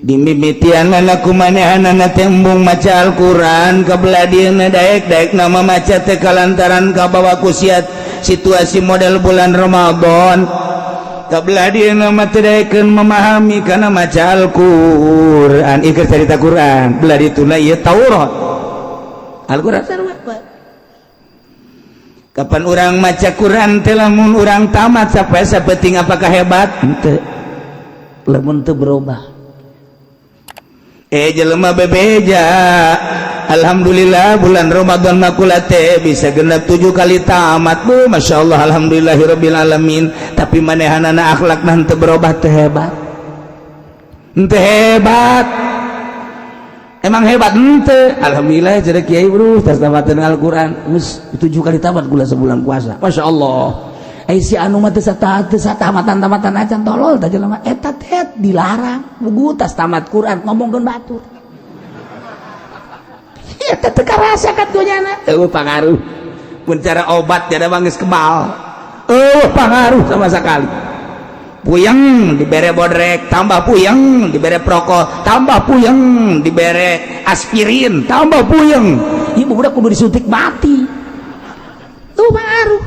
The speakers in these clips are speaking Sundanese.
Dimimitianana ku manehanana tembung maca Al-Qur'an kabelah dieuna, daek-daek nama maca teh kalantaran kabawa ku siat situasi model bulan Ramadan. Kabelah dieuna mah teu daekeun memahami kana maca Al-Qur'an. Ieu cerita Quran, belah dituna ieu Taurat. Al-Qur'an sarua. Kapan urang maca Quran teh, lamun urang tamat sampai sapeting, apakah hebat? Henteu, lamun teu berubah. Eh, jelema bebeja, alhamdulillah bulan Ramadan makula teh bisa genap 7 kali tamat bu, masya Allah, alhamdulillahirabbil alamin. Tapi manehanana akhlak teu berubah, teh hebat? Henteu hebat. Emang hebat henteu? Alhamdulillah jadi kiai, bro, tas tamatan Al-Qur'an geus 7 kali tamat gula sebulan puasa, masya Allah. Eh, si anu mah teu tamatan tamatan acan, tolol tah jelema eta teh. Dilarang bugu tas tamat Quran ngomongkeun batur, eta teu karasa katunyana, eueuh pangaruh. Mun cara obat tiada mah geus kebal, eueuh pangaruh sama sekali. Puyeng dibere Bodrex, tambah puyeng. Dibere Procold, tambah puyeng. Dibere aspirin, tambah puyeng. Ieu budak kudu disuntik mati tuh. Pangaruh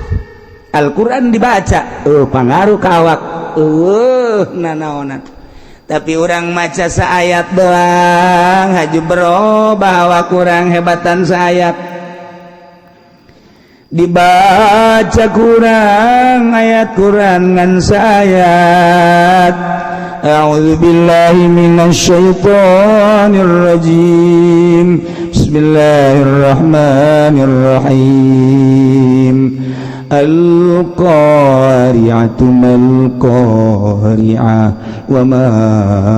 Al-Quran dibaca, oh, pangaruh ka awak nanaonan. Tapi urang maca saayat doang haju berubah awak, kurang hebatan. Saayat dibaca kurang, ayat Quran ngan saayat. A'udzu billahi minasyaitonir rajim. Bismillahirrahmanirrahim. Al-Qari'atu mal-qari'ah wa ma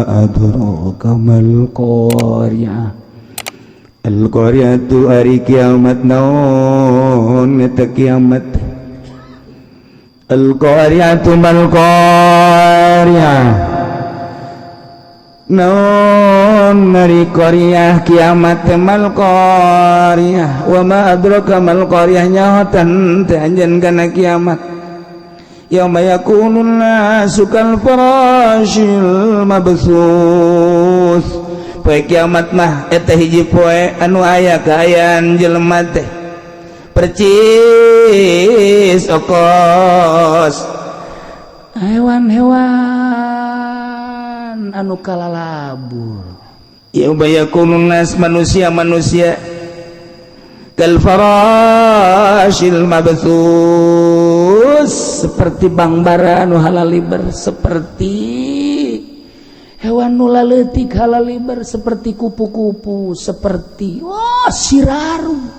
adraka mal-qari'ah. Al-Qari'atu ari kiamat. Naon eta kiamat? Al-Qari'atu mal-qari'ah. Naon ari qari'ah kiamat? Mal qari'ah wa ma adraka mal qari'ah. Nyahotan teh anjeun kana kiamat? Yauma yakunun nasu kal farashil mabtsus. Poe kiamat mah eta hiji poe anu aya kaayaan jelema teh percis okos hewan-hewan anu kalalabur. Yauma yakunun nas, manusia-manusia, kal farashil mabtsus, seperti bangbara anu halaliber, seperti hewan nu laletik halaliber, seperti kupu-kupu, seperti wah siraru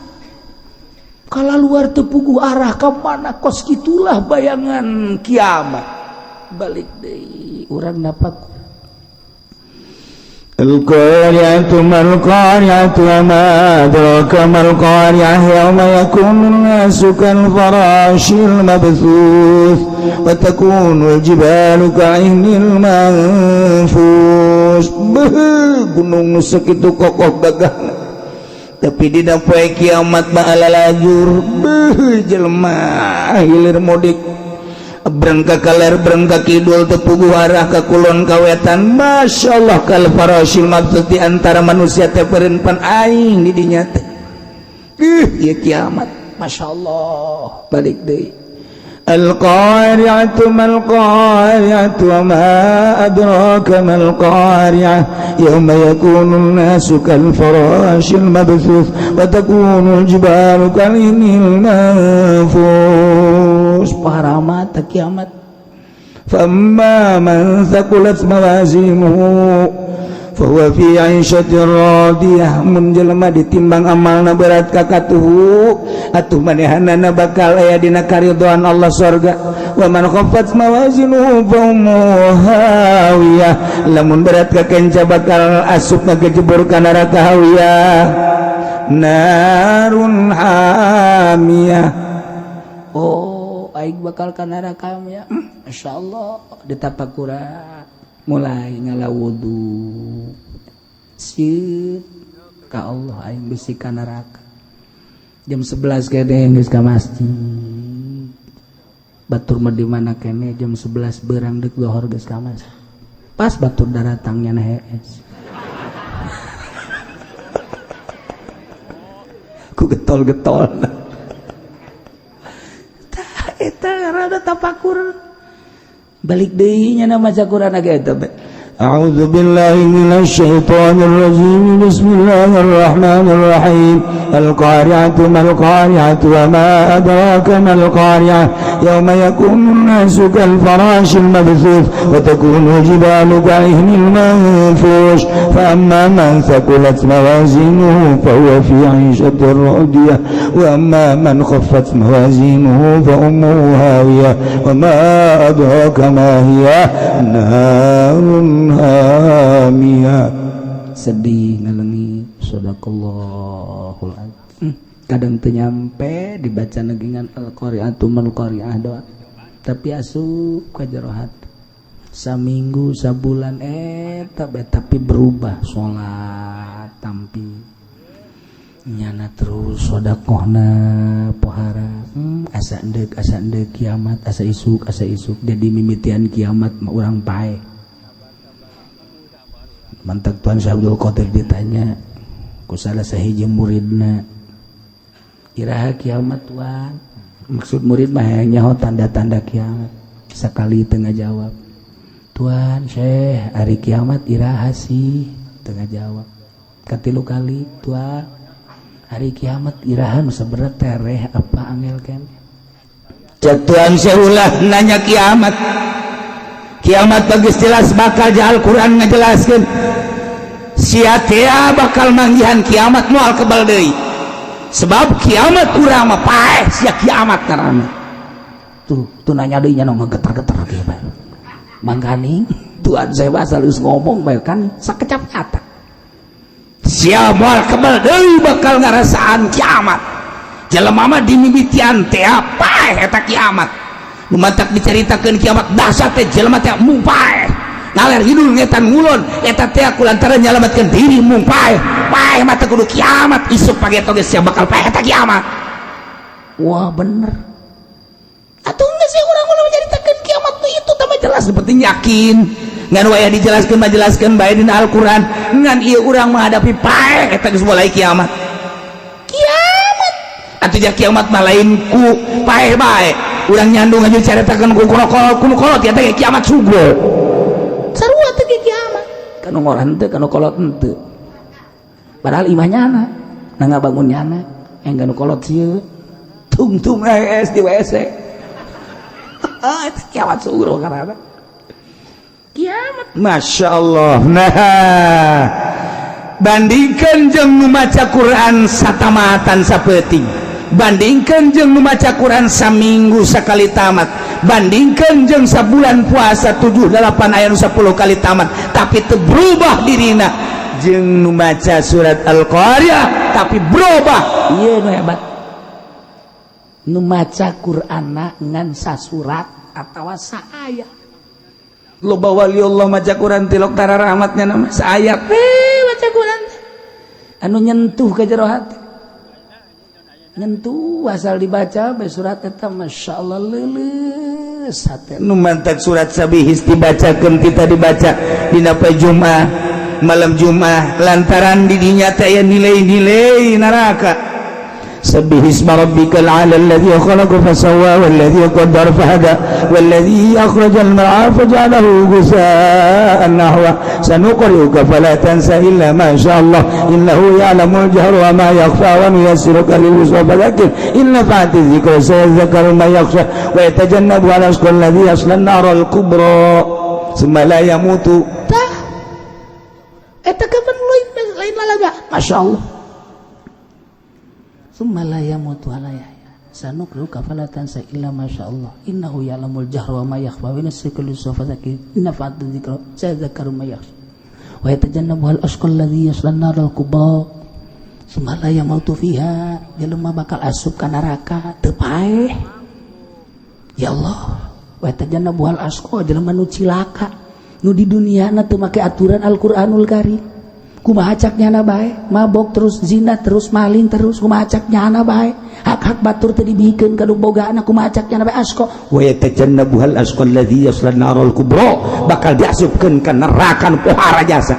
kalau luar teu puguh arah ke mana. Kos gitulah bayangan kiamat. Balik deui urang dapat. القارعة ما القارعة وما أدراك ما القارعة. يوم يكون الناس كالفراش المبثوث وتكون الجبال كالعهن المنفوش. Gunung nu sakitu kokoh gagah, tapi dina poe kiamat mah alalajur. Beuh, jelema hilir mudik, breng ka kaler, breng ka kidul, teu puguh arah ka kulon ka wetan. Masya Allah, kal farasyil mabtsus, di antara manusia teh pan aing di dinya teh. Ih, ieu kiamat, Masya Allah. Balik deui. Al-Qari'atu mal-Qari'atu wa ma adraka mal-Qari'ah. Yawma yakunu an-nasu kal-farashil mabthuth wa takunu al-jibalu kal-ihnil manfush. Paramat kiamat. Famma man thaqulat mawazinuhu fahuwa fi 'ishatin radiyah. Mun jelema ditimbang amalna berat kakatuhu, atuh manehanana bakal aya dina karidhoan Allah, sorga. Wa man khaffat mawazinuhu fa ummuhu hawiyah. Lamun berat ka kenca, bakal asup ngagejebur ka neraka hawiyah, narun hamiyah. Oh, aing bakal ka neraka ya. Masyaallah, ditapakuran mulai ngala wudu sieun ka Allah, aing bisi ka neraka. Jam 11 kene geus ka masjid. Batur mah di mana kene, jam 11 berang dek lohor geus ka masjid. Pas batur daratangnya na hees. Ku getol-getol. Tah, eta rada tapakur. Balik deui nya maca Quran ge eta. أعوذ بالله من الشيطان الرجيم. بسم الله الرحمن الرحيم. القارعة ما القارعة وما أدراك ما القارعة. يوم يكون الناس كالفراش المبثوث وتكون الجبال كالعهن المنفوش. فأما من ثقلت موازينه فهو في عيشة راضية، وأما من خفت موازينه فأمه هاوية، وما أدراك ما هي، نار حامية. Sedih ngaleungit, sadaqallahul azim. Kadang teu nyampe dibaca negingan al-qari'atu mal qari'ah doa, tapi asup ka jero hati. Saminggu, sabulan eta bae, tapi berubah, salat tampi nyana, terus sodakohna pohara. Asa endek, asa endek kiamat, asa isuk, asa isuk. Jadi mimitian kiamat mah urang paeh. Mantap. Tuan Syekh Abdul Qadir ditanya ku salah sahiji muridna, "Iraha kiamat, Tuan?" Maksud murid mah hayang nyaho tanda-tanda kiamat. Sekali teu ngajawab. "Tuan Syekh, ari kiamat iraha sih?" Teu ngajawab. Katilu kali, "Tuan, ari kiamat iraha?" Nu sebenerna tereh apa angel keneh. Cek Tuan Syekh, "Ulah nanya kiamat. Kiamat bagus jelas bakal ja Al-Quran ngajelaskeun. Sia teh bakal manggihan kiamat, moal kebal deui, sebab kiamat urang mah paeh, sia kiamat karana." Tuh tuh, nanya deui nya ngegeter-geter kieu bae. Mangkaning Tuan saya asal geus ngomong bae kan sakecap kata, "Sia moal kebal deui bakal ngarasaan kiamat. Jelema mah dimimitian teh paeh eta kiamat. Nu matak diceritakeun kiamat dahsyat teh, jelema teh mung paeh ngaler ngidul, ngetan ngulon, eta teh aku lantaran nyalamatkeun diri mung paeh. Paeh mah teu kudu kiamat, isuk pagi oge sia bakal paeh eta kiamat." Wah, bener atuh. Geus sih urang ulah menceritakeun kiamat tuh, itu tambah jelas seperti yakin ngan waya dijelaskeun mah, jelaskeun bae dina Al-Qur'an. Ngan ieu urang menghadapi paeh eta geus mulai kiamat. Kiamat atuh ja, kiamat mah lain ku paeh bae. Urang nyandung aja caritakeun ku kolot, ku kolot ya teh kiamat sugro sarua teh ge kiamat kanu ngor henteu, kanu kolot henteu. Padahal imah nyana na ngabangun nyana yang kanu kolot sieun tungtung es di WC. Ah, itu kiamat sugro karena kiamat. Masya Allah. Nah, bandingkan jeung nu maca Quran satamatan sapeuting, bandingkan jeung nu maca Quran saminggu sekali tamat, bandingkan jeung sabulan puasa 7 8 ayat 10 kali tamat tapi teu berubah dirina, jeung nu maca surat Al-Qari'ah tapi berubah, iya nu hebat. Nu maca Qur'anna ngan sasurat atawa saayat. Loba wali Allah maca Quran tilok tara rahmatnya nama saayat. Eh, maca Quran anu nyentuh ke jero hati, nyentuh asal dibaca bae surat eta, Masya Allah, leuleus hate. Nu mantak surat Sabihis dibacakeun, kita dibaca dina poe Jumat, malam Jumat, lantaran di dinya teh aya nilai-nilai neraka. سبح اسم ربك الأعلى، الذي خلق فسوى، والذي قدر فهدى، والذي أخرج المرعى فجعله غثاء نحوه. سنقرئك فلا تنسى إلا ما شاء الله، إنه يعلم الجهر وما يخفى، ونيسرك لليسرى، فذكر إن نفعت الذكرى، سيذكر من يخشى ويتجنبها الأشقى الذي يصلى النار الكبرى ثم لا يموت. Tah, eta kapan lain lain lalaga. Masya Allah. Tsumma la yamutu wa la yahya. Sanuqri'uka fala tansa illa ma syaa Allah, innahu ya'lamul jahra wa ma yakhfa, wa nuyassiruka lil yusra, fadzakir in nafa'at dzikra, sayadhakkaru man yakhsha wa yatajannabuha al-ashqa alladhi yasla an-nar al-kubra tsumma la yamutu fiha. Jelema bakal asup ka neraka teu paeh. Ya Allah. Wa yatajannabuha al-ashqa, jelema nu cilaka, nu di dunia na teu make aturan Al-Qur'anul Karim. Kumaha cak nyana bae, mabok terus, zina terus, maling terus, kumaha cak nyana bae, hak-hak batur teu dibikeun ka nu bogaana, kumaha cak nyana bae, asqa. Wa yatajannabuhal asqa alladzi yasla an-naral kubra, bakal diasupkeun ka neraka nu pohara jasa.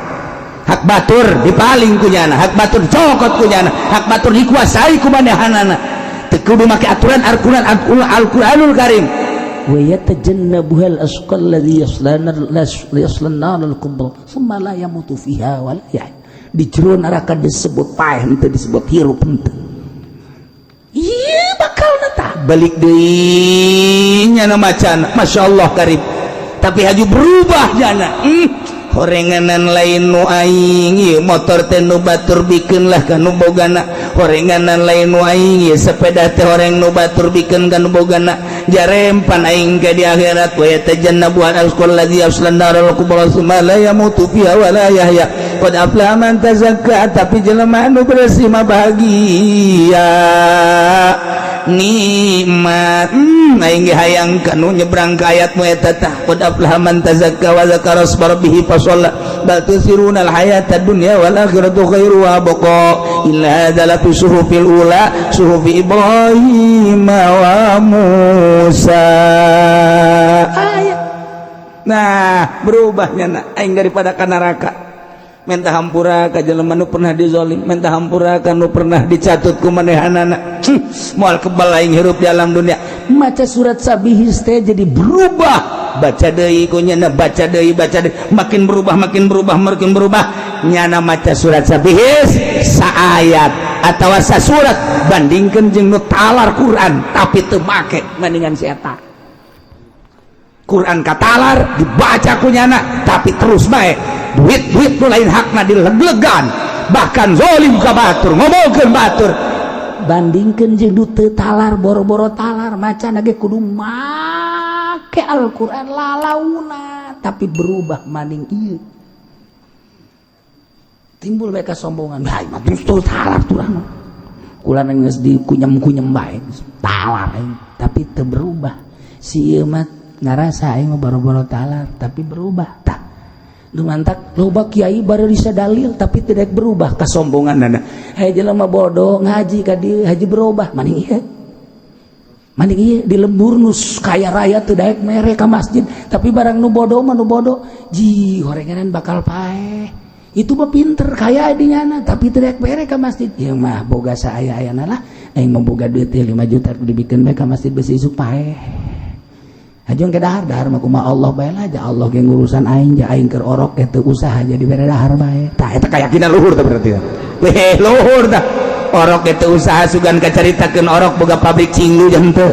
Hak Hak batur dipaling ku nyana, hak batur cokot ku nyana, hak batur dikuasai ku manehanana. Teu kudu make aturan Al-Qur'an, Al-Qur'anul Karim. Wa yatajannabuha al-ashqa alladhi yasla an-nar al-kubra thumma la yamutu fiha wa la yahya. Di jero neraka disebut paeh henteu, disebut hirup henteu. Iya, bakal tah balik deui nyana macana, Masya Allah karib, tapi haju berubah nyana. Horenganan lain nu aing ieu, motor teh nu batur, bikeun lah ka nu bogana. Horenganan lain nu aing ieu, sepeda teh horeng nu batur, bikeun ka nu bogana. Jarempan aing ke di akhirat. Wa yatajannabuha al-ashqa alladhi yaslan naral kubra tsumma la yamutu fiha wa la yahya. Qad aflaha man tazakka. Tapi jelema anu bersih mah bahagia, nikmat. Aing ge hayang kanu nyebrang ka ayat mu eta tah. Qad aflaha man tazakka wa dzakara asma rabbih fa shalla. Bal tusiruna al hayata dunya wal akhiratu khairu wa abqa. Illa hadza la fi suhufil ula, suhufi Ibrahim wa Musa. Ayat. Nah, berubahnya nah aing daripada ka neraka, minta hampura ka jelema nu pernah dizolim, minta hampura ka nu pernah dicatut ku manehanana. Moal kebal aing hirup di alam dunia. Maca surat Sabihis teh jadi berubah. Baca deui ku nyana, baca deui, baca deui, makin berubah, makin berubah, makin berubah nyana. Maca surat Sabihis saayat atau sasurat, bandingkan jeung nu talar Quran tapi teu make, mendingan si eta. Quran katalar dibaca ku nyana, tapi terus bae duit duit nu lain hakna dileglegan, bahkan zolim ka batur, ngomongkeun batur, Bandingkan jeung nu teu talar, boro-boro talar, maca ge kudu make Al-Qur'an lalauna, tapi berubah maning ieu timbul mereka sombongan. Bae mah terus talar turang kula geus dikunyem-kunyem bae talar aing, tapi teu berubah. Si ieu mah ngarasa aing mah boro-boro talar, tapi berubah. Tah, nu mantak loba kiai baru bisa dalil tapi tidak berubah kasombongan nana. Hei, jelema bodoh ngaji ka dieu haji berubah, maning ieu, maning ieu di lembur nu kaya raya teu daek mere ka masjid. Tapi barang nu bodoh mah, nu bodoh ji horenganan bakal paeh, itu mah pinter kaya di nyana, tapi teu daek mere ka masjid. Ieu mah boga saaya-ayana lah, aing mah boga duit 5 juta dibikeun bae ka masjid, besi isuk paeh. Ajung ke dahar, dahar mah kumaha Allah bae lah, ja Allah ge ngurusan aing, ja aing keur orok ge teu usaha, jadi bere dahar bae. Tah, eta keyakinan luhur tah berarti. Weh, luhur tah. Orok ge teu usaha, sugan kacaritakeun orok boga pabrik cinglu jan teu.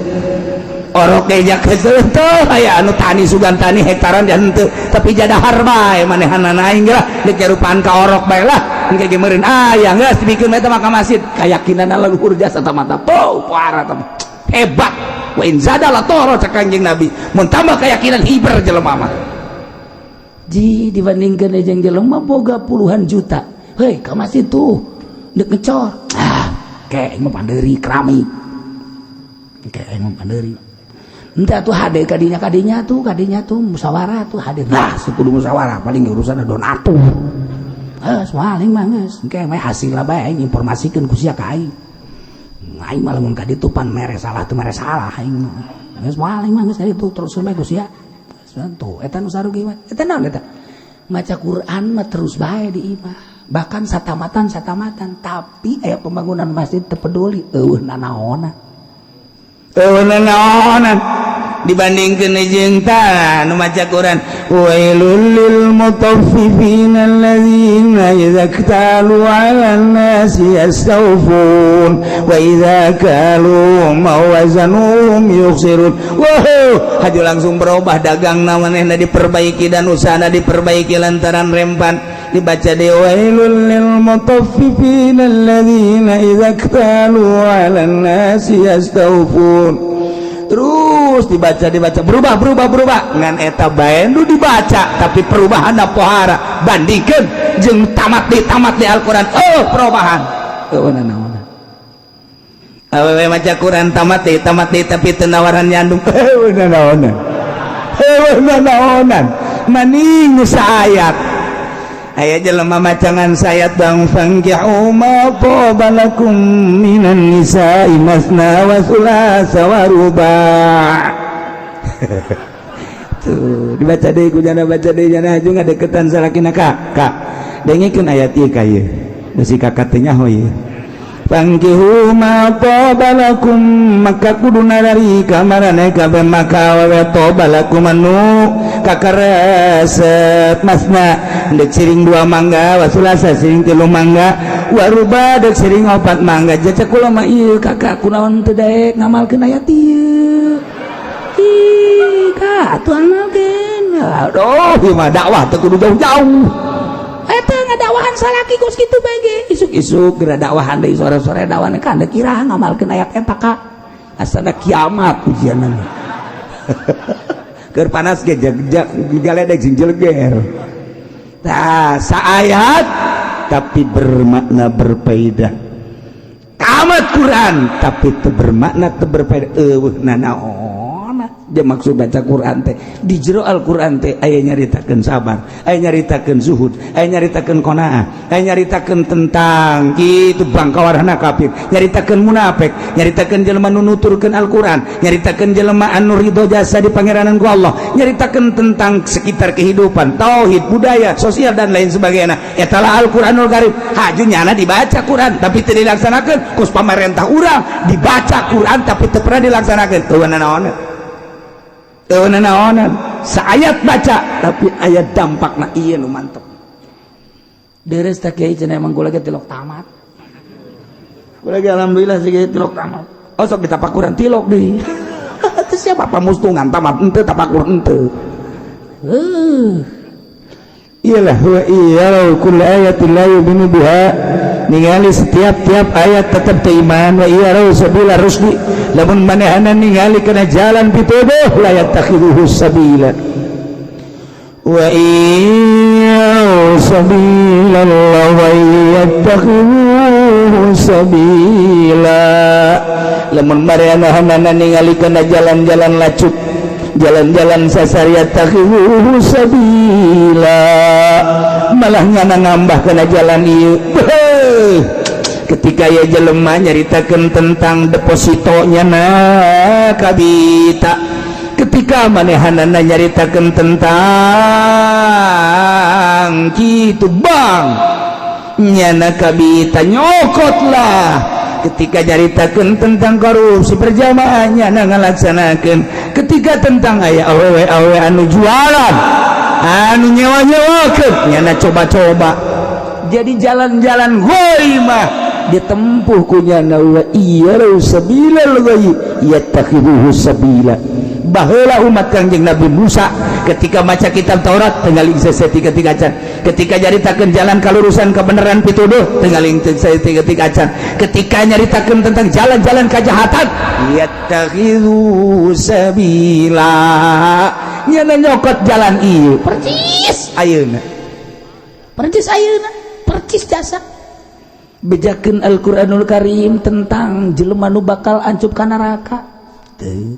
Orok ge ja teu aya anu tani, sugan tani hektaran jan teu, tapi jadahar bae manehanana. Aing lah deuk jarupaan ka orok bae lah, engke ge meureun aya geus dibikeun eta mah ka masjid. Keyakinan luhur jasa mata po parah tah, hebat. Wa in zada la toro, cek Kanjeng Nabi, mun tambah keyakinan hiber jelema mah. Ji dibandingkan jeung jelema boga puluhan juta, hei, ka masjid tuh dek ngecor, ah kayak mah pandeuri keramik, kayak mah pandeuri. Entah tuh hade kadinya, kadinya tuh, kadinya tuh musyawarah tuh hade lah, sekudu musyawarah paling urusan donatur. Eh, paling mah geus engke mah hasil lah bae aing informasikeun ku sia ka aing. Aing mah lamun ka ditu pan mere salah teu mere salah aing mah. Geus paling mah geus itu terus bae ku sia. Tuh, eta nu sarugi mah. Eta naon eta? Maca Quran mah terus bae di imah. Bahkan satamatan satamatan, tapi aya pembangunan masjid teu peduli, eueuh nanaonan. Eueuh nanaonan dibandingkeun jeung tah nu maca Quran. Wailul lil mutaffifin alladzina idza iktalu 'alan nasi yastawfun wa idza kaluhum aw wazanuhum yukhsirun. Wow, haju langsung berubah, dagang manehna diperbaiki dan usahana diperbaiki lantaran rempan dibaca de wailul lil mutaffifin alladzina idza iktalu 'alan nasi yastawfun. Terus dibaca, dibaca, berubah, berubah, berubah. Ngan eta bae nu dibaca, tapi perubahan pohara. Bandingkeun jeung tamat di Al-Qur'an, oh, perubahan. Eueuh nanaonan. Awewe maca Quran tamat di, tamat di, tapi teu nawaran nyandung, eueuh nanaonan, eueuh nanaonan. Maning saayat aya jelema macangan sayat bang fankihu ma thaba lakum minan nisa'i masna wa thulatha wa ruba'. Tuh dibaca deui ku jana, baca deui jana, haju ngadeukeutan salakina, ka ka Dengekeun ayat ieu ka ieu. Bisi kakak teh nyaho ieu. Fankihu ma thaba lakum, maka kudu narari ka maraneh kabeh maka awewe thaba lakum anu kakaresep, masna dek siring dua mangga, wasulasa siring tilu mangga, waruba dek siring opat mangga. Jajak kula mah ieu, kakak, kunaon teu daek ngamalkeun ayat ieu? Ih, kak, atuh amalkeun. Aduh, ieu mah dakwah teu kudu jauh-jauh. Eta ngadakwahan salaki kos kitu bae ge. Isuk-isuk geura dakwahan deui, sore-sore dakwahan kan deuk kira ngamalkeun ayat eta ka. Asana kiamat ujianna. Keur panas ge galedeg sing jeleger. Tah, saayat tapi bermakna, berfaedah. Tamat Quran tapi teu bermakna, teu berfaedah, eueuh nanaon dia maksud baca Quran teh. Di jero Al-Quran teh aya nyaritakeun sabar, aya nyaritakeun zuhud, aya nyaritakeun qanaah, aya nyaritakeun tentang kitu bangkawarana kafir, nyaritakeun munafik, nyaritakeun jelema nu nuturkeun Al-Quran, nyaritakeun jelema anu ridho jasa di pangeranan ku Allah, nyaritakeun tentang sekitar kehidupan, tauhid, budaya, sosial, dan lain sebagainya. Eta lah Al-Quranul Karim. Haju nyana dibaca Quran tapi teu dilaksanakeun, kus pamarentah urang dibaca Quran tapi teu pernah dilaksanakeun, eueuh naon, naonan. Saayat baca tapi ayat dampakna ieu nu mantep. Deres tak kiai cenah, emang kula ge tilok tamat. Kula ge alhamdulillah sih tilok tamat. Oh, sok ditapakuran tilok deui. Teu siapa pamustungan tamat henteu, tapakur henteu. Iyalah, wa iyarau kulla ayatin la yu'minu biha, ningali setiap-tiap ayat tetap teu iman, wa iyarau sabila rusdi, lamun manehna ningali kana jalan pituduh, la yattakhidhuhu sabila, wa iyarau sabila wa yattakhidhuhu sabila, lamun manehna ningali kana jalan-jalan lacut, jalan-jalan sasar, yattakhidhuhu sabila, malah ngana ngambah kana jalan ieu. Ketika ya jelema nyaritakeun tentang depositonya na kabita, ketika manehanana nyaritakeun tentang kitu bang nyana kabita nyokot lah, ketika nyaritakeun tentang korupsi berjamaah nyana ngalaksanakeun, ketika tentang aya awewe awewe anu jualan, anu nyewa nyewakeun, nyana coba-coba. Jadi jalan-jalan goi mah ditempuh ku nyana. Wa iya sabilal ghayyi yattakhidhuhu sabila. Baheula umat Kangjeng Nabi Musa ketika maca kitab Taurat tinggal sesetik ketika acan, ketika nyaritakeun jalan kalurusan, kebenaran, pituduh, tinggal sesetik ketika acan, ketika nyaritakeun tentang jalan-jalan kejahatan, yattakhidhu sabila, nyana nyokot jalan ieu Percis. Ayeuna. Percis ayeuna, percis jasa. Bejakeun Al-Qur'anul Karim tentang jelema nu bakal ancup ka neraka. Teu.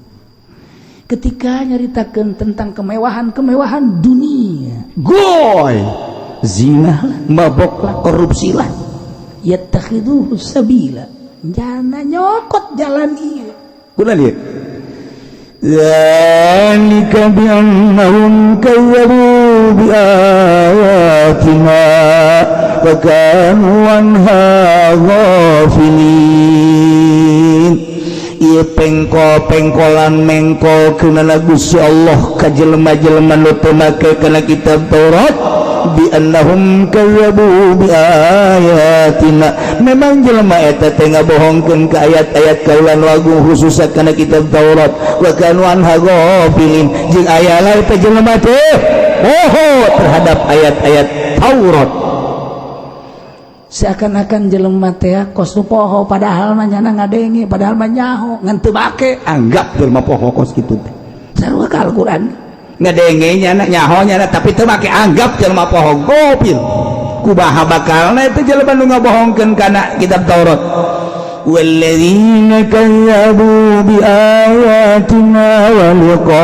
Ketika nyaritakeun tentang kemewahan-kemewahan dunia, goy, zina lah, mabok lah, korupsi lah, yattakhidhuhu sabila, jana nyokot jalan ieu. Kuna lieu. ذلك بأنهم كذبوا بآياتنا وكانوا عنها غافلين. Ieu pengkol-pengkolan mengkol kana Gusti Allah ka jelema-jelema nu teu make kana kitab Taurat, bi annahum kazzabu bi ayatina, memang jelema eta teh ngabohongkeun ka ayat-ayat kaula nu agung, khususna kana kitab Taurat, wa kanu anha ghafilin, jeung aya lah eta jelema teh poho terhadap ayat-ayat Taurat. Seakan-akan jelema teh kos nu poho, padahal mah nyana ngadenge, padahal mah nyaho, ngan teu make. Anggap jelema poho kos kitu teh. Sarua ka Al-Qur'an. Ngadenge nyana, nyaho nyana, tapi teu make, anggap jelema poho, gofil. Kumaha bakalna itu jelema nu ngabohongkeun kana kitab Taurat? والذين كذبوا بآياتنا ولقاء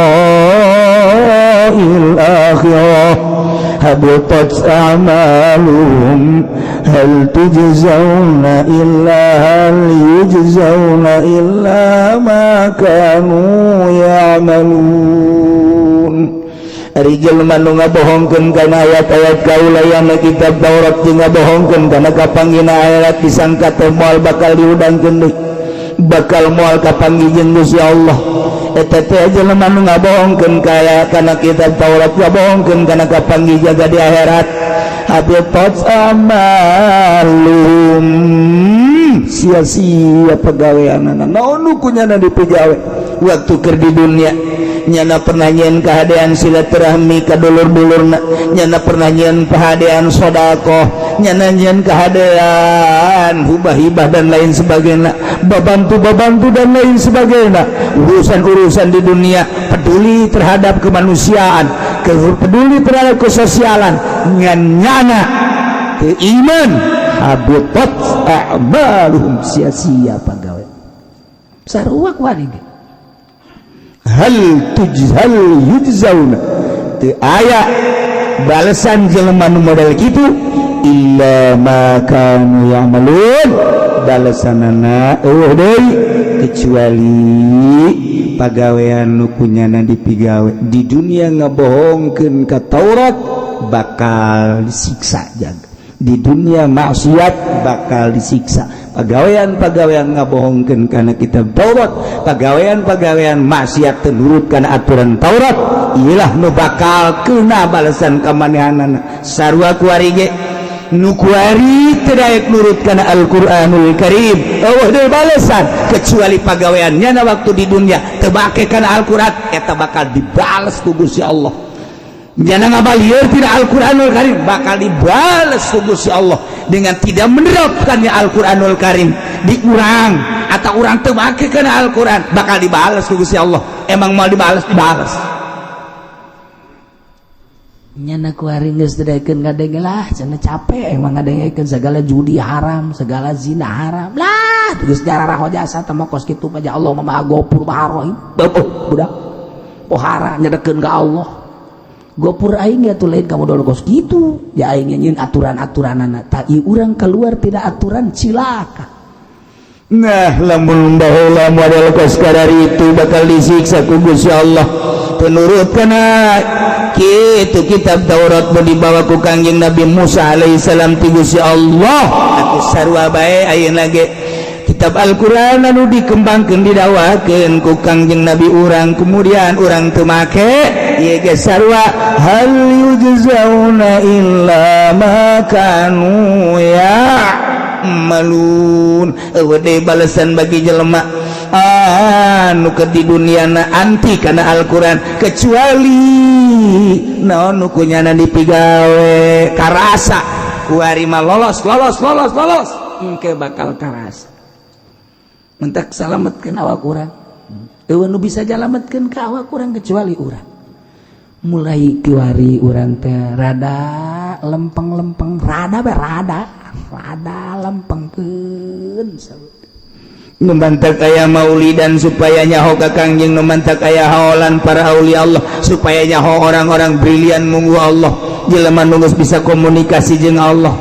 الآخرة هبطت أعمالهم هل تجزون إلا هل يجزون إلا ما كانوا يعملون. Ari jelema nu ngabohongkeun kana ayat-ayat kaula yang kitab Taurat jeung ngabohongkeun kana kapanggihna akhirat, disangka teh moal bakal diudangkeun deui, bakal moal kapanggih jeung Gusti Allah. Eta teh jelema nu ngabohongkeun kaya kana kitab Taurat, ngabohongkeun kana kapanggih jaga di akhirat, habitat amaluhum, sia-sia pagaweanana. Naon nu kunyana dipigawe waktu keur di dunia? Nyana pernah nyieun kahadean silaturahmi ka dulur-dulurna, nyana pernah nyieun kahadean sodakoh, nyana nyieun kahadean hibah-hibah dan lain sebagainya, babantu-babantu dan lain sebagainya, urusan-urusan di dunia, peduli terhadap kemanusiaan, peduli terhadap kesosialan, ngan nyana teu iman, habitat a'maluhum, sia-sia pagawe. Sarua kuari ge. Hal tujhal yujzauna, teu aya balesan jelema nu model kitu, illa ma kanu ya'malun, balesanana euweuh deui kecuali pagawean nu kunyana dipigawe di dunia. Ngabohongkeun ka Taurat bakal disiksa jaga, di dunia maksiat bakal disiksa. Pagawean-pagawean ngabohongkeun kana kitab Taurat, pagawean-pagawean maksiat, teu nurut kana aturan Taurat, iyalah nu bakal kena balasan kamanehanana. Sarua kuari ge, nu kuari teu daek nurut kana Al-Qur'anul Karim, euweuh deui balasan kecuali pagawean nyana waktu di dunia teu make kana Al-Qur'an, eta bakal dibales ku Gusti Allah. Jangan ngabalieur tidak Al-Qur'anul Karim, bakal dibales ku Gusti Allah dengan tidak menerapkannya Al-Qur'anul Karim di urang atau urang teu make kana Al-Qur'an, bakal dibales ku Gusti Allah. Emang mau dibales, dibales. Nyana kuari geus teu daekeun ngadenge lah cenah, capek emang ngadengekeun segala judi haram, segala zina haram lah, geus darah jasa teh kos kitu mah. Allah Maha Gopur, Maha Rahim. Oh, budak pohara nyedekeun ka Allah. Gopur aing ya tuh lain kamu dulu kos gitu ya, aing nyieun aturan-aturanana tak ieu urang keluar tidak aturan, cilaka. Nah, lamun baheula model kos itu bakal disiksa ku Gusti Allah, penurut kana kitu kitab Taurat nu dibawa ku Kangjeng Nabi Musa alaihissalam ti Gusti Allah. Atuh sarua bae ayeuna ge kitab Al-Qur'an anu dikembangkeun, didakwakeun ku Kangjeng Nabi urang, kemudian urang teu make, ieu ge sarua, hal yujzauna illa ma kanu ya'malun, euweuh deui balesan bagi jelema anu keur di duniana anti kana Al-Qur'an kecuali naon nu kunyana dipigawe. Karasa kuari mah lolos lolos lolos lolos, engke bakal karasa. Mentak salametkeun awak urang, euweuh nu bisa nyalametkeun ka awak urang kecuali urang. Mulai kiwari urang teh rada lempeng-lempeng, rada be rada rada lempengkeun. Nu mantak aya maulidan supaya nyaho ka Kangjeng, nu mantak aya haolan para aulia Allah supaya nyaho orang-orang brilian munggu Allah, jelema nu geus bisa komunikasi jeung Allah,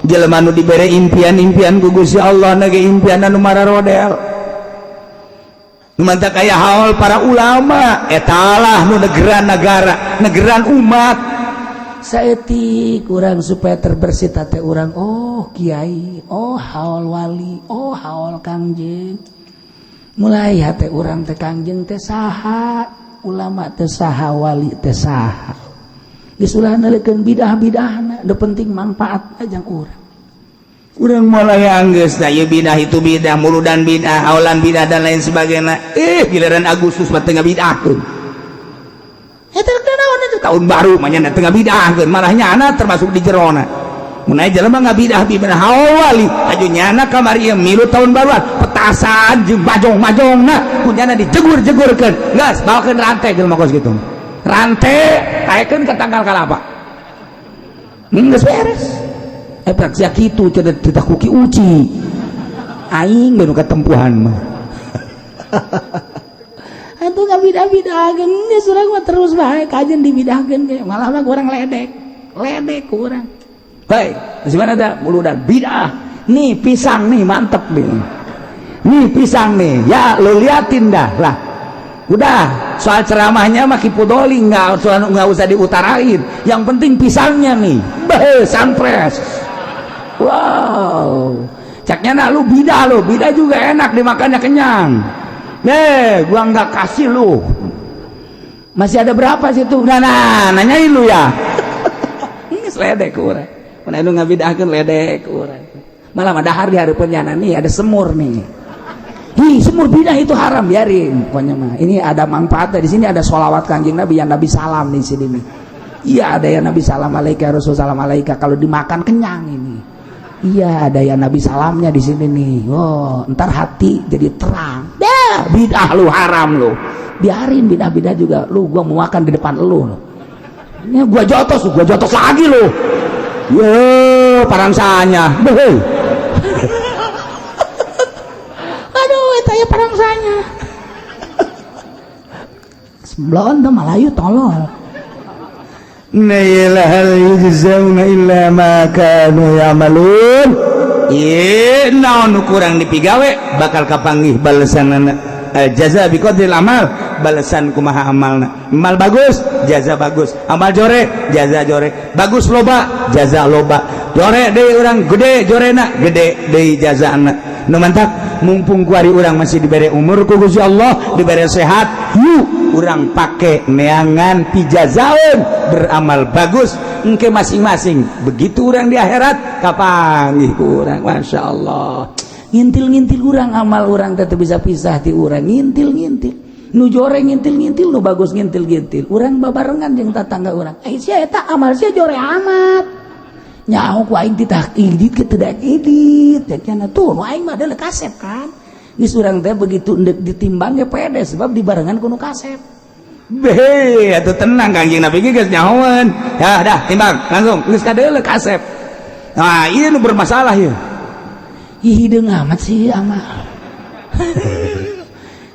jelema nu dibere impian-impian ku Gusti Allah na ge impian anu mararodel. Nu mantak aya haol para ulama, etalah nu negeran negara, negeran umat. Saeutik urang supaya terbersih teh urang, oh kiai, oh haol wali, oh haol kangjeng. Mulai hate urang teh kangjeng teh saha, ulama teh saha, wali teh saha, geus ulah nalikeun bidah-bidahna, nu penting manfaat aja urang. Urang mulai anggeus da ieu bidah, itu bidah, muludan bidah, haolan bidah, dan lain sebagainya. Giliran Agustus mah teu ngabidahkeun. Eta naon itu tahun baru mah nya teu ngabidahkeun, malah nyana termasuk di jerona. Mun aya jelema ngabidah bidah haol wali, aju nyana kamari ieu milu tahun baruan, petasan jeung bajong-majongna, ku nyana dijegur-jegurkeun. Geus bawakeun rantai jelema kos kitu. Rantai taekeun ka tangkal kalapa. Geus beres. Prak sia kitu cenah titah kuki uci. Aing baru ketempuhan mah. Atuh ngabidahkeun geus urang mah terus bae kajen dibidahkeun ge, malah mah kurang ledek. Ledek kurang. Hei, di mana ada muludan bidah. Nih pisang nih mantep nih. Nih pisang nih, ya lo liatin dah lah. Udah, Soal ceramahnya mah Ki Pudoli nggak usah diutarain. Yang penting pisangnya nih. Beh, sunfresh. Wow. Caknya nak lu bidah, lu bidah juga enak dimakannya, kenyang. Nih, gua nggak kasih lu. Masih ada berapa sih tuh? Nah, nanyain lu ya. Ini ledek urang. Mana lu ngabidahkeun, ledek urang. Malah dahar di hareupeun nyana nih ada semur nih. Hi, semur bidah itu haram, biarin. Pokoknya mah ini ada manfaatnya. Di sini ada sholawat Kanjeng Nabi yang Nabi salam di sini nih. Iya, ada yang Nabi salam alaika, Rasul salam alaika. Kalau dimakan kenyang ini. Iya, ada yang Nabi salamnya di sini nih. Oh, ntar hati jadi terang. Dah, bidah lu haram lu. Biarin bidah-bidah juga. Lu gua mau makan di depan lu. Ini gua jotos lagi lu. Yo, parangsanya. Beuh. Aduh, eta ya parangsanya. Sebelon tuh Malayu tolol. Naila hal yujzauna illa ma kanu ya'malun. Ieu naon nu kurang dipigawe bakal kapanggih balesanana. Jaza biqadril amal, balesan kumaha amalna. Amal bagus, jaza bagus. Amal jore, jaza jore. Bagus loba, jaza loba. Jore deui urang gede jorena, gede deui jazana. Nu mantak mumpung kuari urang masih dibere umur ku Gusti Allah, dibere sehat, yuk urang pake neangan pijazaun beramal bagus engke masing-masing. Begitu urang di akhirat kapanggih ku urang, masya Allah. Ngintil-ngintil urang amal urang teh bisa pisah ti urang, ngintil-ngintil. Nu jore ngintil-ngintil, nu bagus ngintil-ngintil. Urang babarengan jeung tatangga urang. Eh sia eta amal sia jore amat. Nyaho ku aing titah idit ke tidak idit. Cenah tuh nu aing mah adalah kasep kan. Geus urang teh begitu endek ditimbang ge pede sebab dibarengan ku nu kasep. Beh, atuh tenang Kangjeng Nabi ge geus nyahoeun. Ya dah timbang langsung geus kadeuleu kasep. Nah, ieu nu bermasalah ieu. Ih, hideung amat sih amal.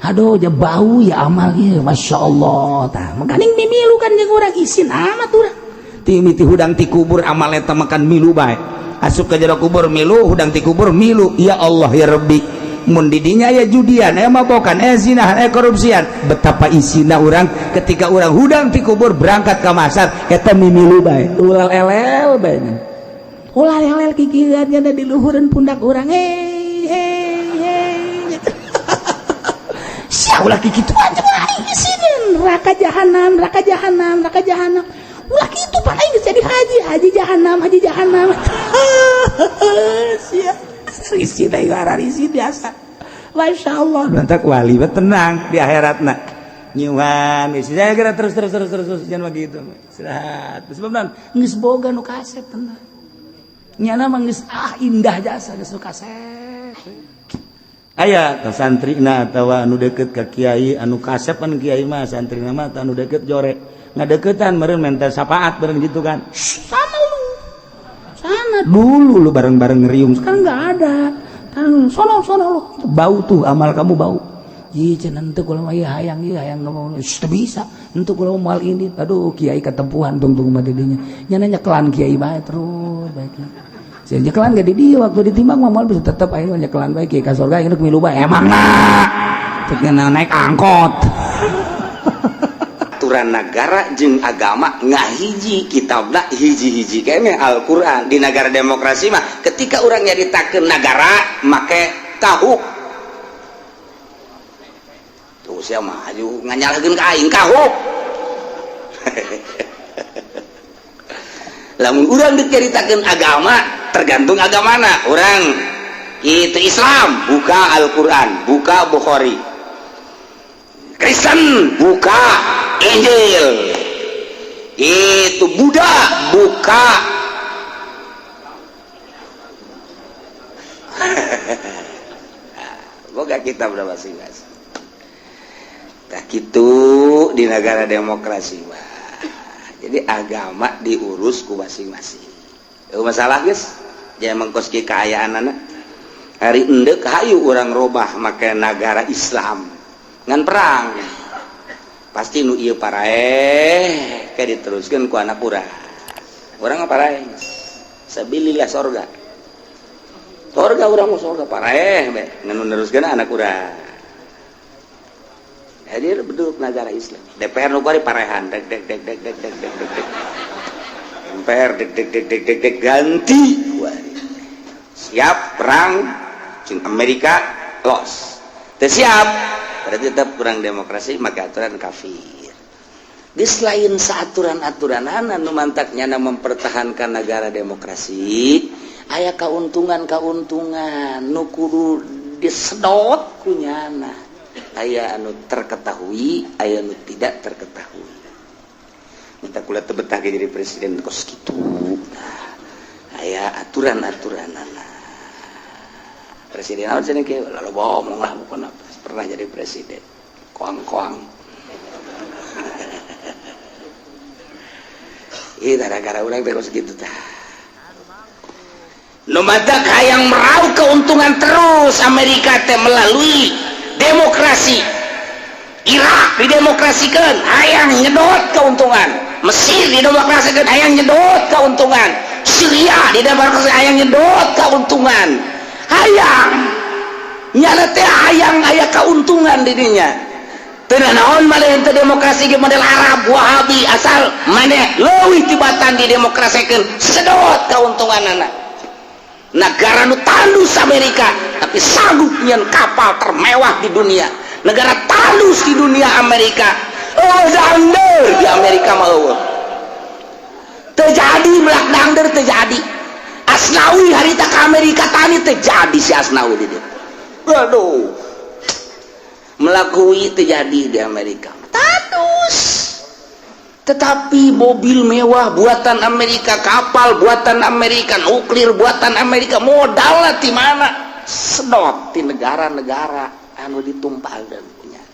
Aduh, ja bau ya amal ieu, Masya Allah. Tah, makaning mimilu kan jeung urang isin amat urang. Timiti hudang ti kubur amal eta makan milu bae. Asup ka jero kubur milu, hudang ti kubur milu. Ya Allah ya Rabbi. Mun di dinya aya judian, aya mabokan, aya zinahan, aya korupsian. Betapa isina urang ketika urang hudang ti kubur berangkat ka masar eta mimilu bae. Ulah elel bae. Ulah elel kikieuan nya di luhureun pundak urang. Hei hei hei. Sia ulah kikituan jeung aing isinin. Neraka jahanam, neraka jahanam, neraka jahanam. Ulah kitu pan aing geus jadi haji, haji jahanam, haji jahanam. Sia Risi teh risi biasa. Masya Allah. Mantak wali mah tenang di akhiratna. Nyuhan, isi saya kira terus terus terus terus jangan begitu. Istirahat. Sebab naon? Geus boga nu kasep tenang. Nyana mah geus ah indah jasa geus nu kasep. Aya tah santrina atawa anu deukeut ka kiai anu kasep kan kiai mah santrina mah anu deukeut jore. Ngadeukeutan meureun menta syafaat bareng gitu kan. Sama lu. Sana dulu lu bareng-bareng ngeriung sekarang nggak ada. Kan sono sono lu. Bau tuh amal kamu bau. Ih cenah henteu kula mah ieu hayang ieu hayang ngomong. Teu bisa. Henteu kula moal ini. Aduh kiai katempuhan tungtung mah di dinya. Nya nyekelan kiai bae terus bae. Sia nyekelan ge di dieu waktu ditimbang mah moal bisa tetep aing mah nyekelan bae kiai ka surga aing milu bae. Emang na. Cek naik angkot. Aturan negara jeung agama ngahiji kitabna hiji-hiji kene Al-Qur'an. Di negara demokrasi mah ketika urang nyaritakeun negara make kahuk. Tuh sia mah aju nganyalahkeun ka aing kahuk. Lamun urang diceritakeun agama tergantung agamana urang. Itu Islam buka Al-Qur'an, buka Bukhari. Kristen buka Injil, itu Buddha buka boga kita udah masing-masing. Tak gitu di negara demokrasi mah. Jadi agama diurus ku masing-masing. Itu masalah guys. Jangan mengkoski keayaan anak. Hari endek hayu orang robah make negara Islam ngan perang. Pasti nu ieu paraeh kayak diteruskan ku anak urang. Urang mah paraeh. Sabilillah sorga. Sorga urang mau sorga paraeh be ngan neruskeun anak urang. Jadi bentuk negara Islam. DPR nu kuari parehan dek dek dek dek dek dek dek dek dek. MPR dek dek dek dek dek dek ganti kuari. Siap perang jeung Amerika los. Teu siap berarti tetap kurang demokrasi maka aturan kafir. Di selain saaturan-aturanana nu mantak nyana mempertahankan negara demokrasi, aya kauntungan-kauntungan nu kudu disedot ku nyana. Aya anu terketahui, aya anu tidak terketahui. Minta kula teu betah ge jadi presiden kos kitu. Nah, aya aturan-aturanana. Presiden naon cenah kieu lalu bohong lah bukan apa. Pernah jadi presiden. Koang-koang. Ih, gara-gara urang teh kos kitu tah. Nu matak hayang meraup keuntungan terus Amerika teh melalui demokrasi. Irak didemokrasikan hayang nyedot keuntungan, Mesir didemokrasikan hayang nyedot keuntungan, Syria didemokrasikan hayang nyedot keuntungan, hayang nyana teh hayang aya keuntungan di dinya. Teu naon maneh teu demokrasi ge model Arab Wahabi asal maneh leuwih tibatan didemokrasikeun sedot keuntunganana. Negara nu tandus Amerika tapi sanggup nyeun kapal termewah di dunia. Negara tandus di dunia Amerika. Oh, dangder di Amerika mah eueuh. Terjadi melak dangder terjadi. Asnawi harita ke Amerika tani terjadi si Asnawi di dieu. Aduh. Melakui terjadi di Amerika. Tandus. Tetapi mobil mewah buatan Amerika, kapal buatan Amerika, nuklir buatan Amerika, modalnya di mana? Sedot di negara-negara anu ditumpalkeun punya,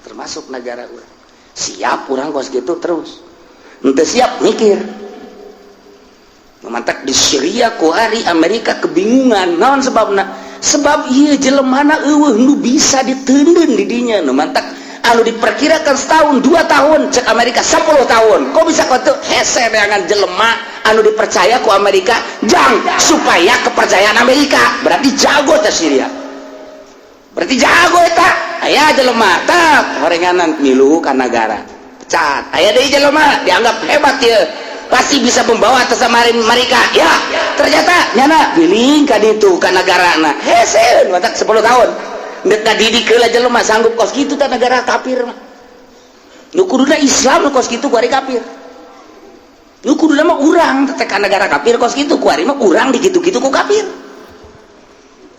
termasuk negara urang. Siap urang kos gitu terus. Henteu siap mikir. Mantak di Syria kuari Amerika kebingungan. Naon sebabna? Sebab ieu jelemana eueuh nu bisa diteundeun di dinya. Nu mantak anu diperkirakan setahun, 2 tahun, cek Amerika 10 tahun. Kok bisa kau tuh hese neangan jelema anu dipercaya ku Amerika jang supaya kepercayaan Amerika. Berarti jago teh Syria. Berarti jago eta. Aya jelema tak horenganan milu ka nagara. Pecat. Aya deui jelema dianggap hebat ieu. Pasti bisa membawa atas mereka. Ya, ternyata nyana giling ka ditu ka nagarana. Hese matak 10 tahun. Nek didik heula jelema sanggup kos kitu tah negara kafir mah. Nu kuduna Islam nu kos kitu kuari kafir. Nu kuduna mah urang teh ka negara kafir kos kitu kuari mah urang dikitu-kitu ku kafir.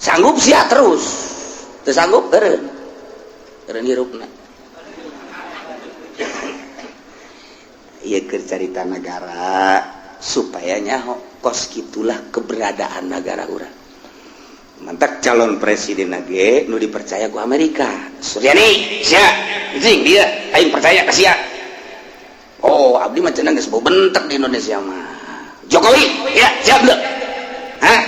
Sanggup sia terus. Teu sanggup eureun. Eureun hirupna. Ieu keur carita negara supaya nyaho kos kitulah keberadaan negara urang. Mantak calon presiden ge nu dipercaya ku Amerika. Suryani, sia, anjing dia, aing percaya ka sia. Oh, abdi mah cenah geus bentek di Indonesia mah. Jokowi, ya, siap deuk. Hah?